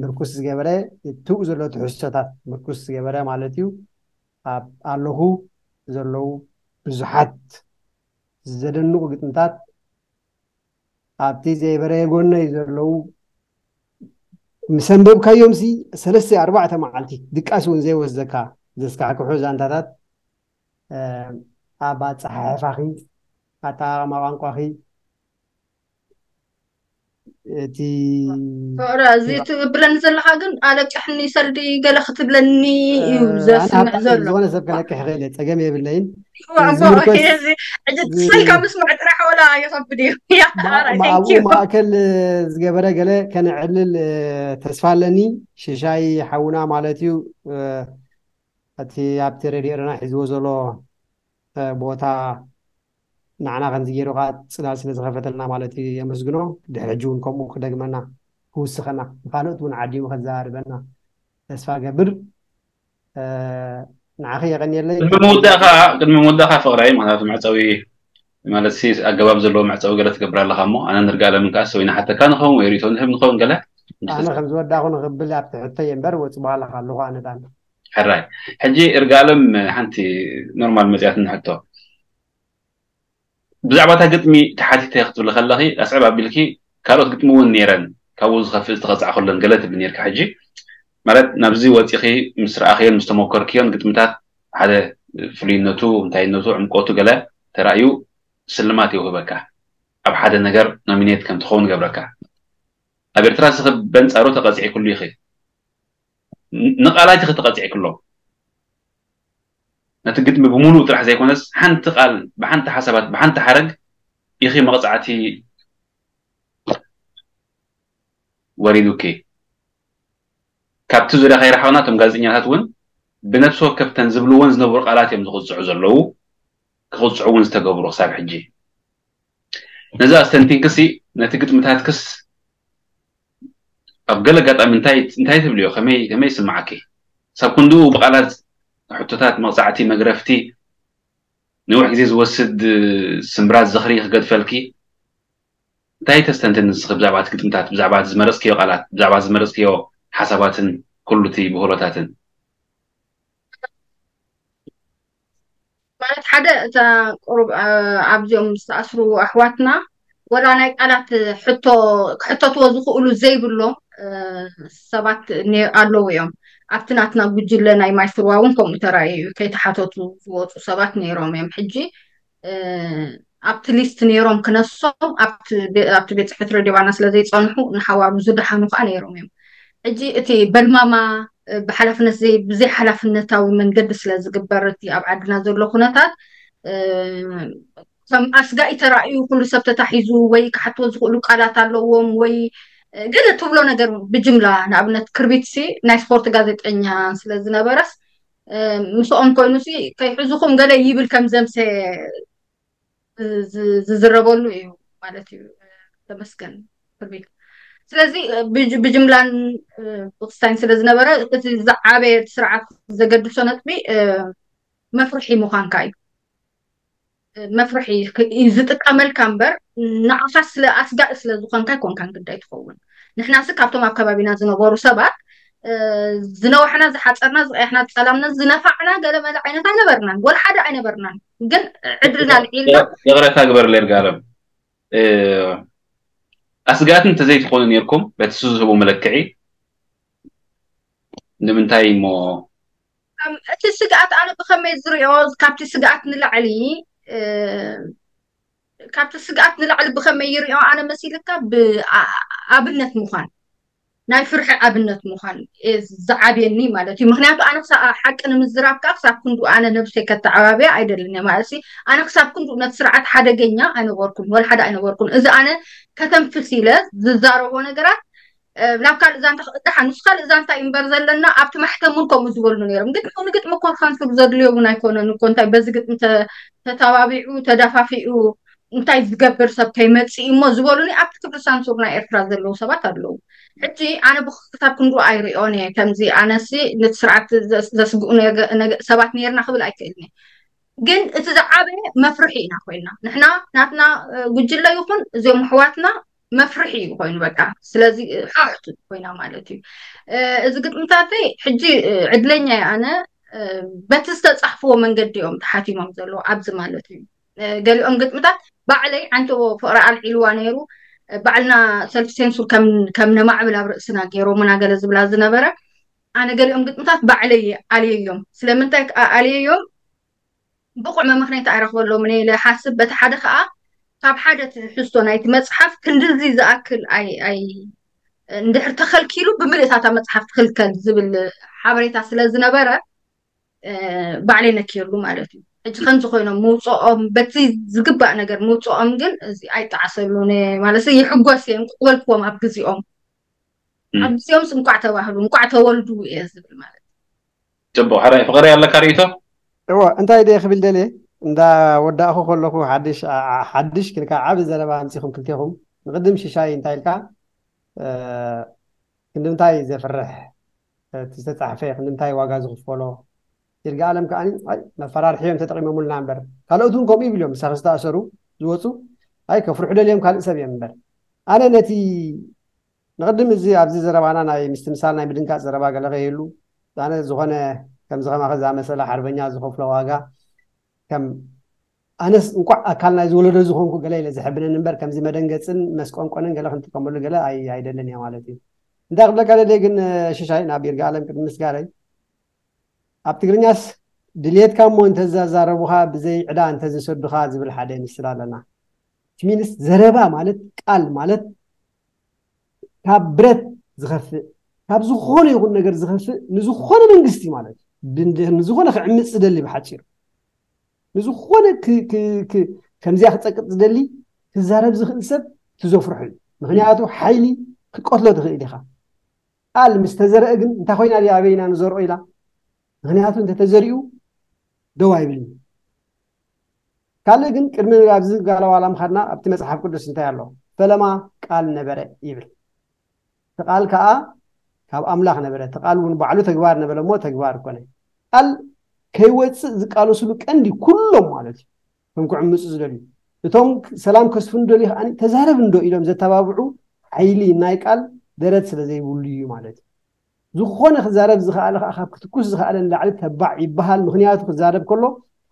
ምርኩስ ዝገበረ እትኡ ዘሎ ትሕዝቶታት ምርኩስ ዝገበረ ማለት እዩ። ኣብ ኣለኹ ዘለዉ ብዙሓት ዘደንቑ ግጥምታት ኣብቲ ዘይበረየ ጎነይ ዘለዉ ምስ ኣንበብካዮም ሲ ሰለስተ ኣርባዕተ መዓልቲ ድቃስ እውን ዘይወስደካ ዘስካሕክሑ ዛንታታት ኣብ ኣፀሓሕፋኺ ኣጠቃቅማ ቋንቋኺ እቲ ፍቅረ እዚ ትብለኒ ዘለካ ግን ኣለቅሕኒ ሰልዲ ገለ ክትብለኒ እዩ ዘስምዕ ዘሎ። ዝኾነ ሰብ ከለቅሕ ይኽእል እየ፣ ፀገም የብለይን። ሕጂ ሰልካ ምስማዕ ጥራሕ ወላ ይኸብድ እዩ። ኣብኡ ማእከል ዝገበረ ገለ ከነዕልል ተስፋ ኣለኒ። ሽሻይ ሓውና ማለት እዩ እቲ ኣብቲ ሬድዮ ኤረና ሒዝዎ ዘሎ ቦታ ንዓና ከምዚ ገይሩ ከዓ ፅላል ስለ ዝኸፈተልና ማለት እዩ የመስግኖ። ድሕሪ ሕጂ እውን ከምኡ ክደግመና ክውስኸና ንካልኦት እውን ዓዲሙ ከዘራርበና ተስፋ ገብር። ንዓኺ የቐንየለይ። ቅድሚ ምውዳእኻ ቅድሚ ምውዳእኻ ፍቕራይ ማለት መዕፀዊ ማለት ሲ ኣገባብ ዘለዎ መዕፀዊ ገለ ትገብር ኣለኻ እሞ ኣነ ንርጋለም እንከኣ ሰው ይንሓተካ ንኸውን ወይ ርእቶ ንህብ ንኸውን ገለ ኣነ ከም ዝወዳኹ ንኽብል ኣብቲ ሕቶ እየ እምበር ወፅቡ ኣለኻ ኣለኹ ኣነ ዳን ሕራይ ሕጂ እርጋለም ሓንቲ ኖርማል መፅያት ንሕቶ ብዛዕባ እታ ግጥሚ ተሓቲተ ክትብሊ ከለኺ ኣስዕብ ኣቢልኪ ካልኦት ግጥሚ እውን ነይረን ካብኡ ዝኸፍእ ዝተቐፃዕኩለን ገለ ትብሊ ነርካ ሕጂ ማለት ናብዚ ወፂኺ ምስ ረኣኽዮን ምስ ተሞከርክዮን ግጥምታት ሓደ ፍሉይነቱ እንታይነቱ ዕምቆቱ ገለ ተራእዩ ስልማት ይውህበካ ኣብ ሓደ ነገር ኖሚኔት ከም ትኸውን ይገብረካ ኣብ ኤርትራ ስኺ በንጻሩ ተቐጺዕክሉ ኢኺ። ንቓላት ኢኺ ተቐጺዕክሎም። ነቲ ግጥሚ ብምሉእ ጥራሕ ዘይኮነስ፣ ሓንቲ ቃል፣ ብሓንቲ ሓሳባት፣ ብሓንቲ ሓረግ ኢኺ መቕጻዕቲ ወሪዱኪ። ካብቲ ዙርያ ከይረሓቕና፣ እቶም ጋዜጠኛታት እውን ብነፍሲ ወከፍተን ዝብልዎን ዝነብሩ ቃላት እዮም ዝቕጽዑ ዘለዉ፣ ክቕጽዑ እውን ዝተገብሩ ክሳብ ሕጂ። ነዚ ኣስተንቲንክሲ፣ ነቲ ግጥምታትክስ ኣብ ገለ ኣጋጣሚ እንታይ እንታይ ትብልዮ? ከመይ ከመይ ይስምዓኪ? ሳብ ክንድኡ ብቓላት ሕቶታት፣ መቕጻዕቲ፣ መግረፍቲ፣ ነዊሕ ግዜ ዝወስድ ስምብራት ዝኽሪ ክገድፈልኪ? እንታይ ተስተንትን ንስኺ ብዛዕባ እቲ ግጥምታት፣ ብዛዕባ እቲ ዝመረጽክዮ ቃላት፣ ብዛዕባ ዝመረጽክዮ ሓሳባትን ኩሉ እቲ ብህሎታትን? ማለት ሓደ እታ ቁሩብ ኣብዚኦም ዝተኣስሩ ኣሕዋትና ወላ ናይ ቃላት ሕቶ ክሕተትዎ ዝኽእሉ ዘይብሎም ሰባት ኣለዉ እዮም። ኣብቲ ናትና ጉጅለ ናይ ማይስርዋ እውን ከምኡ ተራእዩ እዩ። ከይተሓተቱ ዝወፁ ሰባት ነይሮም እዮም። ሕጂ ኣብቲ ሊስት ነይሮም ክነሶም ኣብቲ ቤት ፅሕፈት ረድዮ ባና ስለ ዘይፀንሑ ንሓዋሩ ዝደሓኑ ከዓ ነይሮም እዮም። ሕጂ እቲ በልማማ ብሓላፍነት ብዘይ ሓላፍነታዊ መንገዲ ስለ ዝግበር እቲ ኣብ ዓድና ዘሎ ኩነታት ከም ኣስጋኢ ተራእዩ ኩሉ ሰብ ተታሒዙ ወይ ክሓትዎ ዝኽእሉ ቃላት ኣለዎም ወይ ገለ ትብሎ ነገር ብጅምላ ንኣብነት ክርቢትሲ ናይ ስፖርት ጋዜጠኛ ስለ ዝነበረስ ምስኦም ኮይኑ ሲ ከይሕዙኹም ገለ ይብል ከም ዘምሰ ዝዝረበሉ እዩ ማለት እዩ። ተመስገን ክርቢት። ስለዚ ብጅምላን ብክስታይን ስለ ዝነበረ እቲ ዝዓበየ ስርዓት ዘገድሶ ነጥቢ መፍርሒ ምዃንካ እዩ። መፍርሒ ዝጥቀመልካ እምበር ንዓኻ ስለ ኣስጋኢ ስለ ዝኾንካ ኣይኮንካን ግዳይ ትኸውን። ንሕናሲ ካብቶም ኣብ ከባቢና ዝነበሩ ሰባት ዝነዋሕና ዝሓፀርና ዝቐያሕና ዝፀላምና ዝነፋዕና ገለ መለ ዓይነት ኣይነበርናን፣ ወላ ሓደ ኣይነበርናን። ግን ዕድልና ልዒልና ይቕረታ ግበርለይ ይርጋለም። ኣስጋእቲ እንተዘይትኾኑ ነርኩም በቲ እሱ ዝህቦ መለክዒ ንምንታይ እሞ እቲ ስግኣት ኣነ ብኸመይ ዝሪኦ ካብቲ ስግኣት ንላዕሊ ካብቲ ስግኣት ንላዕሊ ብኸመይ ይሪኦ ኣነ መሲልካ ብኣብነት ምዃን ናይ ፍርሒ ኣብነት ምዃን ዝዓብየኒ ማለት እዩ። ምክንያቱ ኣነ ሓቂ ንምዝራብ ከዓ ክሳብ ክንዱ ኣነ ነብሰይ ከተዓባብያ ኣይደልን እየ ማለት ኣነ ክሳብ ክንዱ ነቲ ስርዓት ሓደገኛ ኣይነበርኩን ወላ ሓደ ኣይነበርኩን። እዚ ኣነ ከተንፍስ ኢለ ዝዛረቦ ነገራት ናብ ካልእ ዛንታ ክቕዳሕ ንሱ ካልእ ዛንታ እዩ እምበር ዘለና ኣብቲ ማሕተም እውን ከምኡ ዝበሉ ነይሮም። ግጥሚ ንግጥሚ እኮ ሳንሱር ዘድልዮ እውን ኣይኮነን እኮ እንታይ በዚ ግጥሚ ተተባቢዑ ተዳፋፊኡ እንታይ ዝገብር ሰብ ከይመፅእ እሞ ዝበሉኒ ኣብቲ ክብሪ ሳንሱር ናይ ኤርትራ ዘለዉ ሰባት ኣለዉ። ሕጂ ኣነ ብክታብ ክንዱ ኣይሪኦን እየ ከምዚ ኣነሲ ነቲ ስርዓት ዘስግኡ ሰባት ነርና ክብል ኣይክእልን እየ። ግን እቲ ዝዓበየ መፍርሒ ኢና ኮይና ንሕና ናትና ጉጅለ ይኹን እዚኦም ኣሕዋትና መፍርሒ እዩ ኮይኑ በቃ ስለዚ ሓሕቱ ኮይና ማለት እዩ። እዚ ግጥምታተይ ሕጂ ዕድለኛ እየ ኣነ በቲ ዝተፃሕፍዎ መንገዲ እዮም ተሓቲሞም ዘለዉ ኣብዚ ማለት እዩ። ገሊኦም ግጥምታት ባዕለይ ዓንቶ ፍቕሪ ኣልዒልዋ ነይሩ። ባዕልና ሰልፍ ሴንሱር ከም ነማዕብል ኣብ ርእስና ገይሮምና ገለ ዝብላ ዝነበረ ኣነ ገሊኦም ግጥምታት ባዕለይ ኣልየዮም። ስለምንታይ ኣልየዮም ብቑዕ መመኽነይቲ ኣይረኽበሎም እየ ኢለ ሓስብ። በቲ ሓደ ከዓ ካብ ሓደ ትሕዝቶ ናይቲ መፅሓፍ ክንድዚ ዝኣክል ኣይ ኣይ እንድሕር ተኸልኪሉ ብምልእታታ መፅሓፍ ትኽልከል ዝብል ሓበሬታ ስለ ዝነበረ ባዕለይ ነክየሉ ማለት እዩ። ሕጂ ከምዚ ኮይኖም ምውፅኦም በቲ ዝግባእ ነገር ምውፅኦም ግን እዚ ኣይጠዓሰሉን ማለት ይሕጎስ እየ እንቁበልክዎም ኣብ ግዜኦም ኣብ ግዜኦም እንቋዕ ተባህሉ እንቋዕ ተወልዱ እየ ዝብል ማለት እዩ። ፅቡቅ ሓራይ ፍቅሪ ኣለካ ርእቶ? እዎ እንታይ ደ ክብል ደልየ እንዳ ወዳእኹ ከለኹ ሓድሽ ሓድሽ ክልካ ዓብ ዘረባ ኣምፂኹም ክልቴኹም ንቅድም ሽሻይ እንታይ ኢልካ ክንድምታይ ዘፍርሕ እቲ ዝተፃሕፈ ክንድምታይ ዋጋ ዝኽፈሎ ይርጋ ኣለም ከዓ መፈራርሒ እዮም ተጠቂሞምልና እምበር ካልኦት እውን ከምኡ ይብል እዮም ምሳኺ ዝተኣሰሩ ዝወፁ ኣይ ከፍርሑ ደልዮም ካልእ ሰብ እዮም እምበር ኣነ ነቲ ንቕድም እዚ ኣብዚ ዘረባና ናይ ምስትምሳል ናይ ምድንጋፅ ዘረባ ገለ ከይህሉ ኣነ ዝኾነ ከምዚ ከማኸ ዝኣመሰለ ሓርበኛ ዝኸፍሎ ዋጋ ከም ኣነስ እንኳዕ ኣካል ናይ ዝወለዶ ዝኾንኩ ገለ ኢለ ዝሕብነኒ እምበር ከምዚ መደንገፅን መስቆንቆንን ገለ ክንጥቀመሉ ገለ ኣይደልን እያ ማለት እዩ። እንታይ ክብለካ ደልየ ግን ሽሻይ ናብ ይርጋ ኣለም ቅድሚ ምስጋረይ ኣብ ትግርኛስ ድልየትካ እሞ እንተዘዛረቡኻ ብዘይ ዕዳ እንተዝሰዱኻ ዝብል ሓደ ምስል ኣለና። ሚንስ ዘረባ ማለት ቃል ማለት ካብ ብረት ዝኸፍእ፣ ካብ ዝኾነ ይኹን ነገር ዝኸፍእ፣ ንዝኾነ መንግስቲ ማለት እዩ፣ ንዝኾነ ክዕምፅ ዝደሊ፣ ብሓፂሩ ንዝኾነ ከምዚኣ ክፀቅጥ ዝደሊ ክዛረብ ዝኽእል ሰብ ትዘፍርሑ እዩ። ምክንያቱ ሓይሊ ክቀትሎ ትኽእል ኢኻ። ቃል ምስ ተዘርአ ግን እንታይ ኮይና ድያ ኣበይና ንዘርኦ ኢላ? ምክንያቱ እንተተዘሪኡ ደው ኣይብልን። ካልእ ግን ቅድሚ ኣብዚ ጋላዋላ ምኻድና ኣብቲ መፅሓፍ ቅዱስ እንታይ ኣሎ? ፈለማ ቃል ነበረ ይብል። እቲ ቃል ከዓ ካብ ኣምላኽ ነበረ፣ እቲ ቃል እውን ባዕሉ ተግባር ነበረ እሞ ተግባር ኮነ። ቃል ከይወፅእ ዝቃለሱሉ ቀንዲ ኩሎም ማለት እዩ፣ ከም ክዕምፁ ዝደልዩ። እቶም ሰላም ከስፍኑ ደልዩ ከዓ ተዛረብ እንዶ ኢሎም ዘተባብዑ ሓይሊ ናይ ቃል ደረት ስለ ዘይብሉ እዩ ማለት እዩ። ዝኾነ ክዛረብ ዝኸኣለ ከዓ ካብ ክትኩስ ዝኸኣለ ንላዕሊ ተባዕ ይበሃል። ምክንያቱ ክዛረብ ከሎ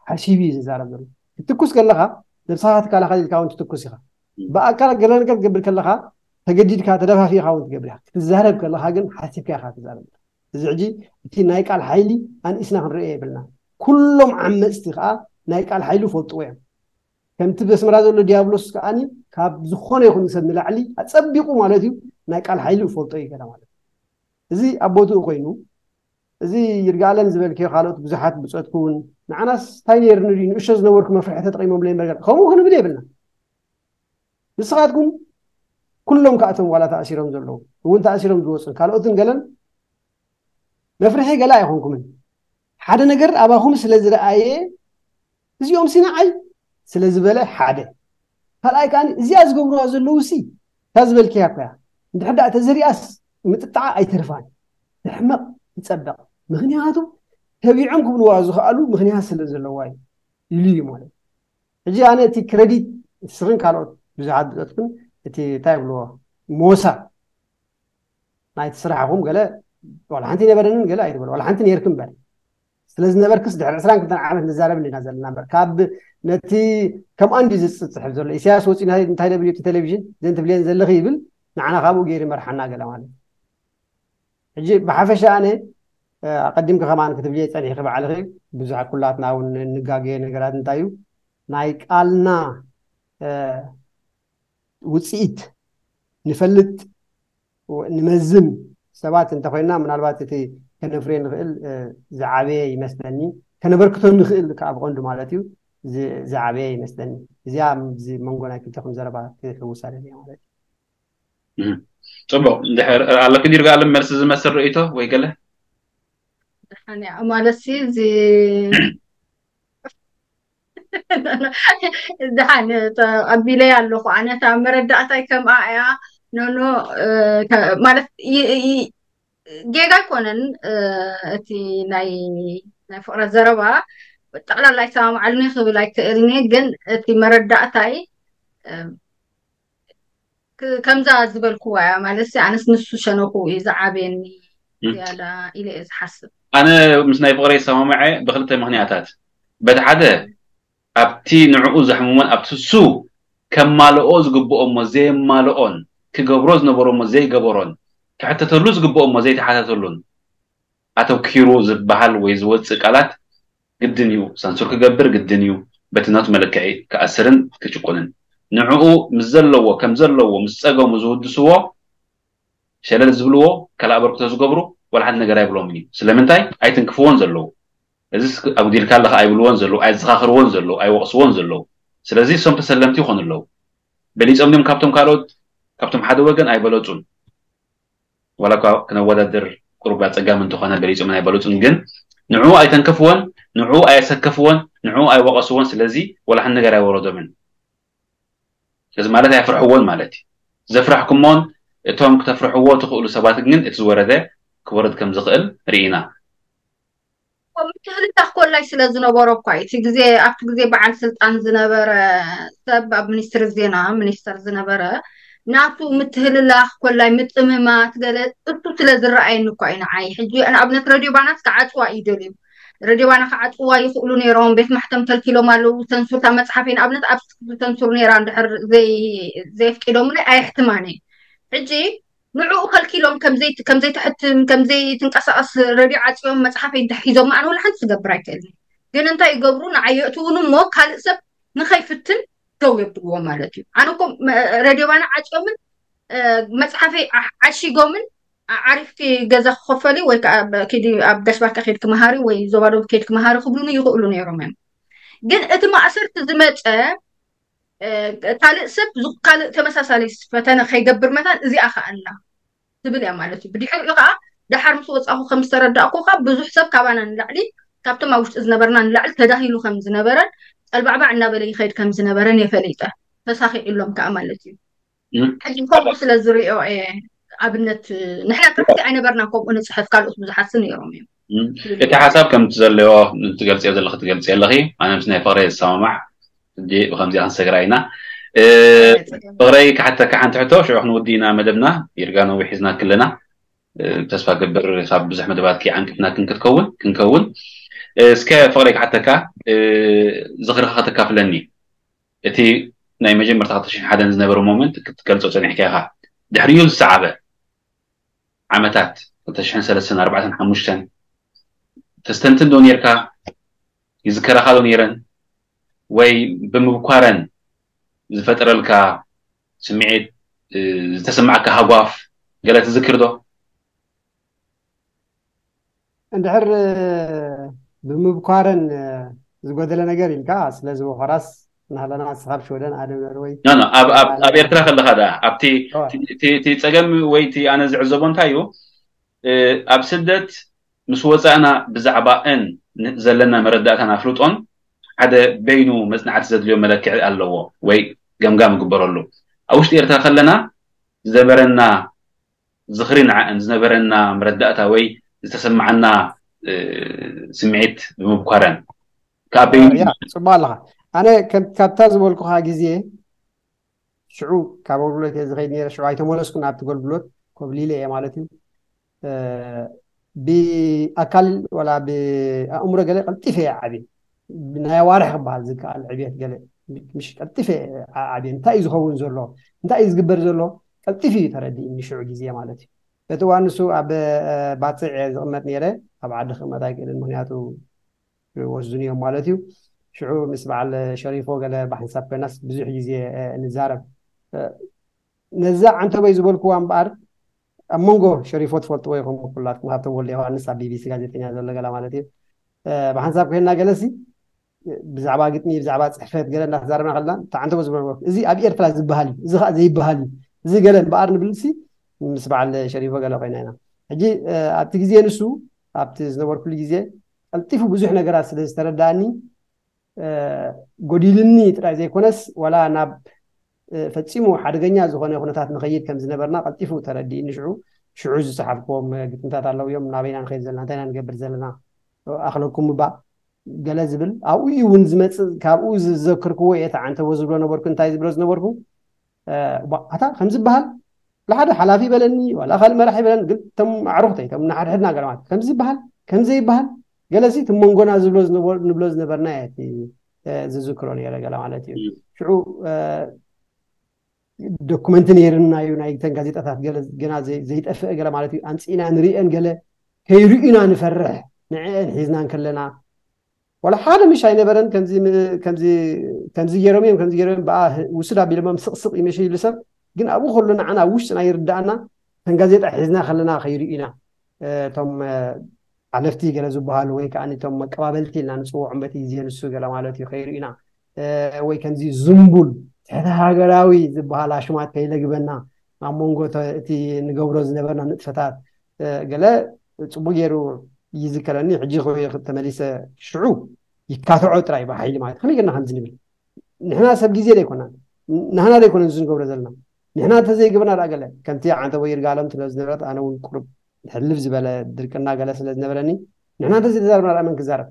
ሓሲቡ እዩ ዝዛረብ ዘሎ። ክትኩስ ከለኻ ነብስኻ ክትከላኸል ኢልካ እውን ትትኩስ ኢኻ። ብኣካል ገለ ነገር ክትገብር ከለኻ ተገዲድካ ተደፋፊኻ እውን ትገብር ኢኻ። ክትዛረብ ከለኻ ግን ሓሲብካ ኢኻ ትዛረብ። እዚ ሕጂ እቲ ናይ ቃል ሓይሊ ኣንኢስና ክንሪኦ የብልና። ኩሎም ዓመፅቲ ከዓ ናይ ቃል ሓይሉ ፈልጥዎ እዮም። ከምቲ በስመራ ዘሎ ዲያብሎስ ከዓኒ ካብ ዝኾነ ይኹን ሰብ ንላዕሊ ኣፀቢቑ ማለት እዩ ናይ ቃል ሓይሉ ይፈልጦ እዩ ገለ ማለት እዩ። እዚ ኣብ ቦትኡ ኮይኑ እዚ ይርጋኣለም ዝበልክዮ ካልኦት ብዙሓት ብፆትኩ እውን ንዓናስ እንታይ ነይርኒ ድዩ ንእሾ ዝነበርኩ መፍርሒ ተጠቂሞምለ እምበር ከምኡ ክንብል የብልና። ንስኻትኩም ኩሎም ከኣቶም ዋላ ተኣሲሮም ዘለዉ እውን ተኣሲሮም ዝወፁን ካልኦትን ገለን መፍርሒ ገለ ኣይኮንኩምን። ሓደ ነገር ኣባኹም ስለ ዝረኣየ እዚኦም ሲ ንዓይ ስለ ዝበለ ሓደ ካልኣይ ከዓ እዚኣ ዝገብርዋ ዘለዉ ሲ እታ ዝበልክያ እኮ እያ። እንድሕር ደኣ ተዘሪኣስ ምጥጣዓ ኣይተርፋን። ትሕመቕ ትፀበቕ። ምክንያቱ ተቢዖም ክብልዋ ዝኽኣሉ ምክንያት ስለ ዘለዋ እዩ ኢሉ እዩ ማለት። ሕጂ ኣነ እቲ ክረዲት ንስኽን ካልኦት ብዙሓት ብፀትክን እቲ እንታይ ይብልዎ ሞሳ ናይቲ ስራሕኹም ገለ ዋላ ሓንቲ ነበረንን ገለ ኣይትበል ዋላ ሓንቲ ነርክ እምበር ስለ ዝነበርክስ ድሕሪ ዕስራን ክልተን ዓመት ንዛረብ እንዲና ዘለና እምበር ካብ ነቲ ከም ኣንዲ ዝፅፅሕብ ዘሎ ኢሳያስ ወፂኡ እንታይ ደብል እቲ ቴሌቪዥን ዘን ትብልየን ዘለኺ ይብል ንዓና ካብኡ ገይሩ መርሓና ገለ ማለት ሕጂ ብሓፈሻ ኣነ ኣቀዲምካ ከማን ክትብልየ ፀኒሕኪ ባዕልኺ ብዙሕ ኩላትና እውን እንጋገየ ነገራት እንታይ እዩ ናይ ቃልና ውፅኢት ንፈልጥ ንመዝን ሰባት እንተኮይና ምናልባት እቲ ከነፍርዮ ንኽእል ዝዓበየ ይመስለኒ ከነበርክቶ ንኽእል ከዓ ብቀንዱ ማለት እዩ ዝዓበየ ይመስለኒ እዚኣ እዚ መንጎ ናይ ክልተኹም ዘረባ ክሕውሳ ደልየ ማለት እዩ ፅቡቅ እንድሕር ኣለኪ ዲርጋ ኣለም መልሲ ዝመስል ርእይቶ ወይ ገለ ማለት እዚ ደሓን ተቐቢለይ ኣለኹ ኣነታ መረዳእታይ ከምኣ እያ ኖኖ ማለት ጌጋ ኣይኮነን እቲ ናይ ናይ ፍቅረት ዘረባ ጠቅላላ ኣይሰማምዓሉኒ ክብል ኣይክእልኒ ግን እቲ መረዳእታይ ከምዛ ዝበልክዋ እያ ማለት ኣነስ ንሱ ሸነኹ እዩ ዝዓብየኒ ያላ ኢለ እየ ዝሓስብ ኣነ ምስ ናይ ፍቅረይ ዝሰማምዐ ብክልተ ምክንያታት በቲ ሓደ ኣብቲ ንዕኡ ዘሕምሞን ኣብቲ እሱ ከማልኦ ዝግብኦ እሞ ዘየማልኦን ክገብሮ ዝነበሮ እሞ ዘይገበሮን ክሕተተሉ ዝግብኦ እሞ ዘይተሓተተሉን ኣተኪሩ ዝበሃል ወይ ዝወፅእ ቃላት ግድን እዩ ሳንሱር ክገብር ግድን እዩ በቲ ናቱ መለክዒ ክኣስርን ክጭቁንን ንዕኡ ምስ ዘለዎ ከም ዘለዎ ምስ ፀገሙ ዝውድስዎ ሸለል ዝብልዎ ካልእ ኣበርክቶ ዝገብሩ ዋላ ሓንቲ ነገር ኣይብሎምን እዩ ስለምንታይ ኣይትንክፍዎን ዘለዉ እዚ ኣጉዲልካ ኣለካ ኣይብልዎን ዘለዉ ኣየዘኻኽርዎን ዘለዉ ኣይወቕስዎን ዘለዉ ስለዚ እሶም ተሰለምቲ ይኾኑ ኣለዉ በሊፆም ድም ካብቶም ካልኦት ካብቶም ሓደ ወገን ኣይበለፁን ዋላ እኳ ክነወዳድር ቁሩብ ኣፀጋሚ እንተኾነ በሊፆምን ኣይበለፁን ግን ንዕኡ ኣይተንከፍዎን ንዕኡ ኣየሰከፍዎን ንዕኡ ኣይወቐስዎን ስለዚ ዋላ ሓንቲ ነገር ኣይወረዶምን እዚ ማለት ኣየፍርሕዎን ማለት እዩ ዘፍረሕኩሞን እቶም ክተፍርሕዎ ትኽእሉ ሰባት ግን እቲ ዝወረደ ክወርድ ከም ዝኽእል ርኢና ምትህልላኽ ኮላይ ስለ ዝነበሮ እኳ እቲ ግዜ ኣብቲ ግዜ በዓል ስልጣን ዝነበረ ሰብ ኣብ ሚኒስትሪ ዜና ሚኒስተር ዝነበረ ናቱ ምትህልላኽ ኮላይ ምጥምማት ገለ እሱ ስለ ዝረኣየኒ እኳ እዩ ንዓይ ሕጂ ንኣብነት ረድዮ ባናት ክዓፅዋ እዩ ደልዩ ረድዮ ባና ክዓፅዋ ይኽእሉ ነይሮም ቤት ማሕተም ከልኪሎም ኣለዉ ሰንሱርታ መፅሓፈይ ንኣብነት ኣብ ሰንሱር ነይራ እንድሕር ዘየፍቂዶምለይ ኣየሕትማን እየ ሕጂ ንዕኡ ከልኪሎም ከም ዘይትሕትም ከም ዘይትንቀሳቀስ ረድዮ ዓፅዮም መፅሓፈይ እንተሒዞም ኣነ ወላ ሓንቲ ክገብር ኣይክእልን ግን እንታይ ይገብሩ ንዓይ የእትውኑ እሞ ካልእ ሰብ ንኸይፍትን ደው የብልዎ ማለት እዩ ኣነ እኮ ረድዮ ባና ዓፅዮምን መፅሓፈይ ዓሺጎምን ዓሪፍኪ ገዛ ክኸፈሊ ወይ ከዓ ኪዲ ኣብ ጋሽ ባርካ ከይድኪ መሃሪ ወይ ዞባ ደቡብ ከይድኪ መሃሪ ክብሉኒ ይኽእሉ ነይሮም እዮም። ግን እቲ ማእሰርቲ ዝመፀ ካልእ ሰብ ካልእ ተመሳሳሊ ፈተነ ከይገብር መታን እዚኣ ከኣላ ትብል እያ ማለት እዩ። ብድሕሪኡ ከዓ ደሓር ምስ ወፃኹ ከም ዝተረዳእኩ ከዓ ብዙሕ ሰብ ካባና ንላዕሊ ካብቶም ኣብ ውሽጢ ዝነበርና ንላዕሊ ተዳሂሉ ከም ዝነበረን ፀልባዕባዕ እናበለ ይኸይድ ከም ዝነበረን የፈሊጠ ተሳኺዕሎም ከዓ ማለት እዩ። ሕጂ ከምኡ ስለ ዝሪኦ እየ ኣብነት ንሕና ጥራሕቲ ኣይነበርና ከምኡ ንፅሕፍ ካልኦት ብዙሓት ነይሮም እዮም። እቲ ሓሳብ ከምቲ ዘለዎ ትገልፅዮ ዘለኺ ትገልፂ ኣለኺ። ኣነ ምስ ናይ ፍቕረይ ዝሰማማዕ ሕጂ ብከምዚኣ ክንሰግራ ኢና። ፍቕረይ ክሓተካ ሓንቲ ሕቶ ሽዑ ክንውዲ ኢና መደብና። ይርጋ ነዊሕ ሒዝና ክለና ተስፋ ገብር ካብ ብዙሕ መደባት ዓንቅፍና ክንክትከውን ክንከውን እስከ ፍቕረይ ክሓተካ ዝኽርኻ ከተካፍለኒ እቲ ናይ መጀመርታ ክልተ ሽሕን ሓደን ዝነበረ ሞመንት ክትገልፆ ፀኒሕካ ኢኻ። ድሕሪኡ ዝሰዓበ ዓመታት ክልተ ሽሕን ሰለስተን ኣርባዕተን ሓሙሽተን ተስተንትን ዶ ነርካ? ይዝከረኻ ዶ ነይረን? ወይ ብምብኳረን ዝፈጠረልካ ስምዒት ዝተሰማዕካ ሃጓፍ ገለ ትዝክር ዶ? እንድሕር ብምብኳረን ዝጎደለ ነገር ኢልካ ስለዚ ወኸራስ ናህለና ንስኻ ኣብ ሽወደን ኣነ ኖርወይ ኣብ ኤርትራ ከለኻ ዳ ኣብቲ እቲ ጸገም ወይ እቲ ኣነ ዝዕዘቦ እንታይ እዩ ኣብ ስደት ምስ ወፃእና ብዛዕባ እን ዘለና መረዳእታን ኣፍልጦን ሓደ በይኑ መፅናዕቲ ዘድልዮ መለክዒ ኣለዎ ወይ ገምጋም ይግበረሉ ኣብ ውሽጢ ኤርትራ ከለና ዝነበረና ዝኽሪ ንዓእን ዝነበረና መረዳእታ ወይ ዝተሰማዓና ስምዒት ብምብኳረን ካብ በይኑ ያ ጽቡቅ ኣለኻ ኣነ ከም- ካብታ ዝበልኩኻ ግዜ ሽዑ ካብ ኣገልግሎት እየ ዝኸይድ ነረ ሽዑ ኣይተመለስኩን ኣብቲ ኣገልግሎት ኮብሊለ እየ ማለት እዩ ብኣካል ወላ ብኣእምሮ ገለ ቀልጢፈ እየ ዓብየ ናይ ኣዋርሕ ክበሃል ዝከኣል ዕብየት ገለ ምሽ ቀልጢፈ ዓብየ እንታይ እዩ ዝኸውን ዘሎ እንታይ እዩ ዝግበር ዘሎ ቀልጢፍ እዩ ተረዲእኒ ሽዑ ግዜ ማለት እዩ በቲ እዋን ንሱ ኣብ ባፅዕ እየ ዝቕመጥ ነይረ ኣብ ዓዲ ክቕመጥ ኣይክእልን ምክንያቱ ወስዱን እዮም ማለት እዩ ሽዑ ምስ በዓል ሸሪፎ ገለ ብሓንሳብ ኮይናስ ብዙሕ ግዜ ንዛረብ ነዛ ዓንተቦይ ዝበልክዋ እምበኣር ኣብ መንጎ ሸሪፎ ትፈልጥዎ ይኹም ኩላትኩም ሃብቶም ወልደ ዮሃንስ ኣብ ቢቢሲ ጋዜጠኛ ዘሎ ገላ ማለት እዩ ብሓንሳብ ኮይና ገለሲ ብዛዕባ ግጥሚ ብዛዕባ ፅሕፈት ገለ እንዳተዛረብና ከለና ተዓንተቦ ዝበልዎ እዚ ኣብ ኤርትራ ዝበሃል እዩ እዚ ከዓ ዘይበሃል እዩ እዚ ገለ እምበኣር ንብልሲ ምስ በዓል ሸሪፎ ገለ ኮይና ኢና ሕጂ ኣብቲ ግዜ ንሱ ኣብቲ ዝነበርኩሉ ግዜ ቀልጢፉ ብዙሕ ነገራት ስለ ዝተረዳእኒ ጎዲልኒ ጥራይ ዘይኮነስ ዋላ ናብ ፈፂሙ ሓደገኛ ዝኾነ ኩነታት ንኸይድ ከም ዝነበርና ቀልጢፉ ተረዲእኒ ሽዑ ሽዑ ዝፀሓፍክዎም ግጥምታት ኣለዉ እዮም ናበይና ንኸይድ ዘለና እንታይ ኢና ንገብር ዘለና ኣኽለኩም ምባ ገለ ዝብል ኣብኡ እዩ እውን ዝመፅእ ካብኡ ዝዘክርክዎ እየ ተዓንተቦ ዝብሎ ነበርኩ እንታይ ዝብሎ ዝነበርኩ ኣታ ከም ዝበሃል ለሓደ ሓላፊ ይበለኒ ዋላ ካልእ መራሒ ይበለኒ ግን ቶም ኣዕሩኽተይ ቶም ንሓድሕድና ገለ ማለት ከም ዝበሃል ከም ዘይበሃል ገለሲ እቲ መንጎና ዝብሎ ንብሎ ዝነበርና እየ ዝዝክሮ ነረ ገለ ማለት እዩ ሽዑ ዶኩመንት ነይርና እዩ ናይ ተን ጋዜጣታት ገና ዘይጠፍአ ገለ ማለት እዩ ኣምፅእና ንርእአን ገለ ከይርእዩና ንፈርሕ ንዕአን ሒዝናን ከለና ዋላ ሓደ ምሽ ኣይነበረን ከምዚ ገይሮም እዮም ከምዚ ገይሮም በኣ ውሱድ ኣቢሎሞም ስቕስቕ ይመሸ ይሉ ሰብ ግን ኣብኡ ከሎ ንዓና ኣብ ውሽጥና ይርዳእና ከም ጋዜጣ ሒዝና ከለና ከይርዩና እቶም ሓለፍቲ ገለ ዝበሃሉ ወይ ከዓ ቶም መቀባበልቲ ኢልና ንፅውዖም በቲ ግዜ ንሱ ገለ ማለት እዩ ከይርዩና ወይ ከምዚ ዝንቡል ትሕቲ ሃገራዊ ዝበሃል ኣሽማት ከይለግበና ኣብ መንጎ እቲ ንገብሮ ዝነበርና ንጥፈታት ገለ ፅቡቅ ገይሩ ይዝከረኒ ሕጂ ተመሊሰ ሽዑ ይካትዖ ጥራይ ብሓይሊ ማለት ከመይ ገና ከምዚ ንብል ንሕና ሰብ ግዜ ዘይኮና ንሕና ዘይኮነ እዚ ንገብሮ ዘለና ንሕና እንተዘይገብና ዳ ገለ ከምቲ ዓንተ ወይ ይርጋለም ስለ ዝነበረት ኣነ እውን ቁርብ ሕልፍ ዝበለ ድርቅና ገለ ስለ ዝነበረኒ ንሕና እንተዘይተዛርብና ዳ መን ክዛረብ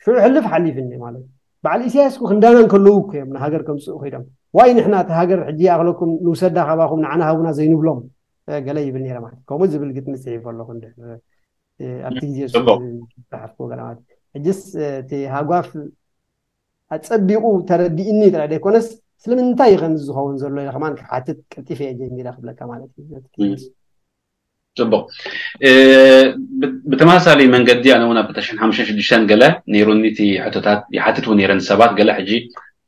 ሽዑ ሕልፍ ሓሊፍኒ ማለት በዓል ኢሳያስ እኮ ክንዳና እንከለዉ እኮ እዮም ንሃገር ከምፅኡ ከይዶም ዋይ ንሕና እቲ ሃገር ሕጂ ይኣኽለኩም ንውሰዳ ካባኹም ንዓና ሃቡና ዘይንብሎም ገለ ይብል ነይረ ማለት ከምኡ ዝብል ግጥሚ ፅሒፍ ኣለኹ ኣብቲ ግዜ ዝፅሓፍኩ ገለ ማለት ሕጅስ እቲ ሃጓፍ ኣፀቢቑ ተረዲእኒ ጥራይ ዘይኮነስ ስለምንታይ እዩ ከምዚ ዝኸውን ዘሎ ኢለ ከማን ክሓትት ቀልጢፈ እየ ጀሚረ ክብለካ ማለት እዩ ፅቡቅ ብተመሳሳሊ መንገዲ ኣነ እውን ኣብ ተሽን ሓሙሽተ ሽዱሽተን ገለ ነይሩኒ እቲ ሕቶታት ይሓትት እውን ነይረን ሰባት ገለ ሕጂ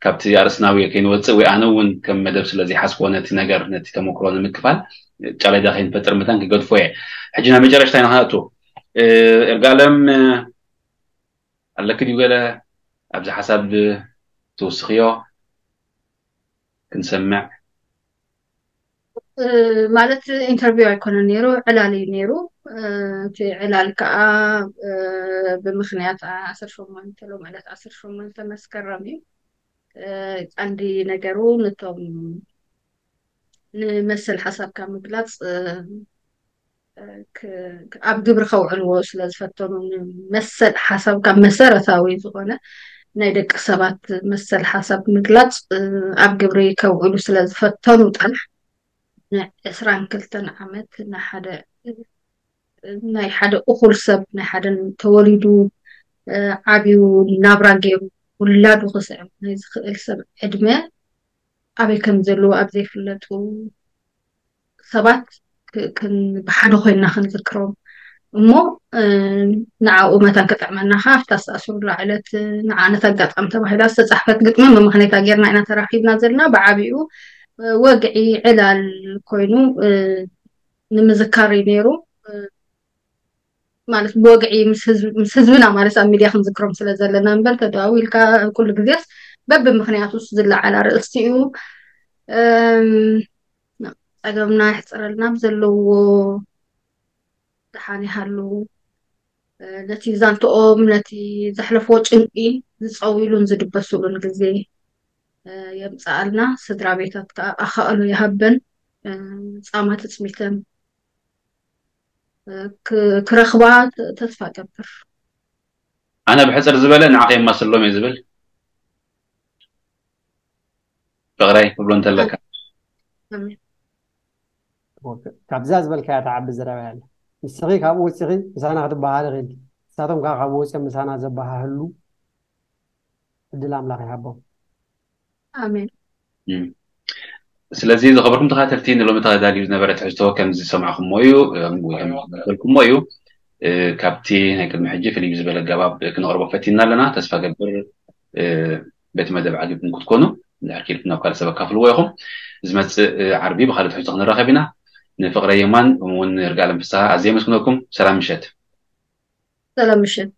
ካብቲ ኣርእስትና ወይ ከይንወፅእ ወይ ኣነ እውን ከም መደብ ስለ ዘይሓዝኮ ነቲ ነገር ነቲ ተመክሮ ንምክፋል ጫሌዳ ከይንፈጥር መታን ክገድፎ እየ። ሕጂ ናብ መጨረሽታ ኢና ክንኣቱ። እርጋለም ኣለኪ ድዩ ገለ ኣብዚ ሓሳብ ትውስኽዮ? ክንሰምዕ። ማለት ኢንተርቪው ኣይኮነን ነይሩ፣ ዕላል እዩ ነይሩ። እቲ ዕላል ከዓ ብምክንያት ዓሰርተ ሸሞንተ ሎም ዕለት ዓሰርተ ሸሞንተ መስከረም እዩ። ቀንዲ ነገሩ ነቶም ንመሰል ሓሳብካ ምግላፅ ኣብ ግብሪ ከውዕልዎ ስለ ዝፈተኑ፣ መሰል ሓሳብ ካብ መሰረታዊ ዝኾነ ናይ ደቂ ሰባት መሰል ሓሳብ ምግላፅ ኣብ ግብሪ ከውዕሉ ስለ ዝፈተኑ ጥራሕ ንዕስራን ክልተን ዓመት ንሓደ ናይ ሓደ እኹል ሰብ ናይ ሓደ ተወሊዱ ዓብዩ ናብራ ገይሩ ውላዱ ክስዕብ ናይ ዝኽእል ሰብ ዕድመ ኣበይ ከም ዘለዎ ኣብ ዘይፍለጡ ሰባት ብሓደ ኮይና ክንዝክሮም እሞ ንዓኡ መታን ክጥዕመና ከ ኣብታ ዝተኣሰሩላ ዕለት ንዓ ነታ ኣጋጣሚ ተባሂላ ዝተፃሕፈት ግጥሚ መምክነታ ጌርና ኢና ተራኺብና ዘለና። ብዓብኡ ወግዒ ዕላል ኮይኑ ንምዝካር እዩ ነይሩ። ማለት ብወግዒ ምስ ህዝብና ማለት ኣብ ሚድያ ክንዝክሮም ስለ ዘለና እምበር ተደዋዊልካ ኩሉ ግዜስ በብምክንያቱ ዝለዓል ኣርእስቲ እዩ። ጸገምና ይሕፅረልና ብዘለዎ ደሓን ይሃሉ። ነቲ ዛንትኦም ነቲ ዘሕለፍዎ ጭንቂ ዝፀውይሉን ዝድበስሉን ግዜ የምፅኣልና። ስድራ ቤታት ከዓ ኣኻእሎ ይሃበን ፃማ ትፅሚተን ክረኽባ ተስፋ ገብር። ኣነ ብሕፅር ዝበለ ንዓኸ የማስሎም እየ ዝብል። ፍቕረይ ክብሎ እንተለካ ካብዛ ዝበልካያ ተዓቢ ዘረባ ያለ ንስኺ ካብኡ ወፂኺ ምሳና ክትበሃሊ ኽእልኪ ንሳቶም ከዓ ካብኡ ወፂኦም ምሳና ዘበሃህሉ ዕድል ኣምላኽ ይሃቦም። ኣሜን። ስለዚ ዝኸበርኩም ተኸታተልቲ ንሎሚ ተዳልዩ ዝነበረ ትሕዝቶ ከም ዝሰማዕኩሞ እዩ ወይ ከም ዝበልኩሞ እዩ። ካብቲ ናይ ቅድሚ ሕጂ ፍልይ ብዝበለ ኣገባብ ክነቕርቦ ፈቲና ኣለና። ተስፋ ገብር በቲ መደብ ዓጊብኩም ክትኮኑ እንድሕር ክኢልኩም ናብ ካልእ ሰብ ኣካፍልዎ ኢኹም። ዝመፅእ ዓርቢ ብካልእ ትሕዝቶ ክንራኸብ ኢና። ንፍቕረ የማን ከምኡውን ንርጋለም ፍስሃ ኣዝየ የመስግነኩም። ሰላም ምሸት። ሰላም ምሸት።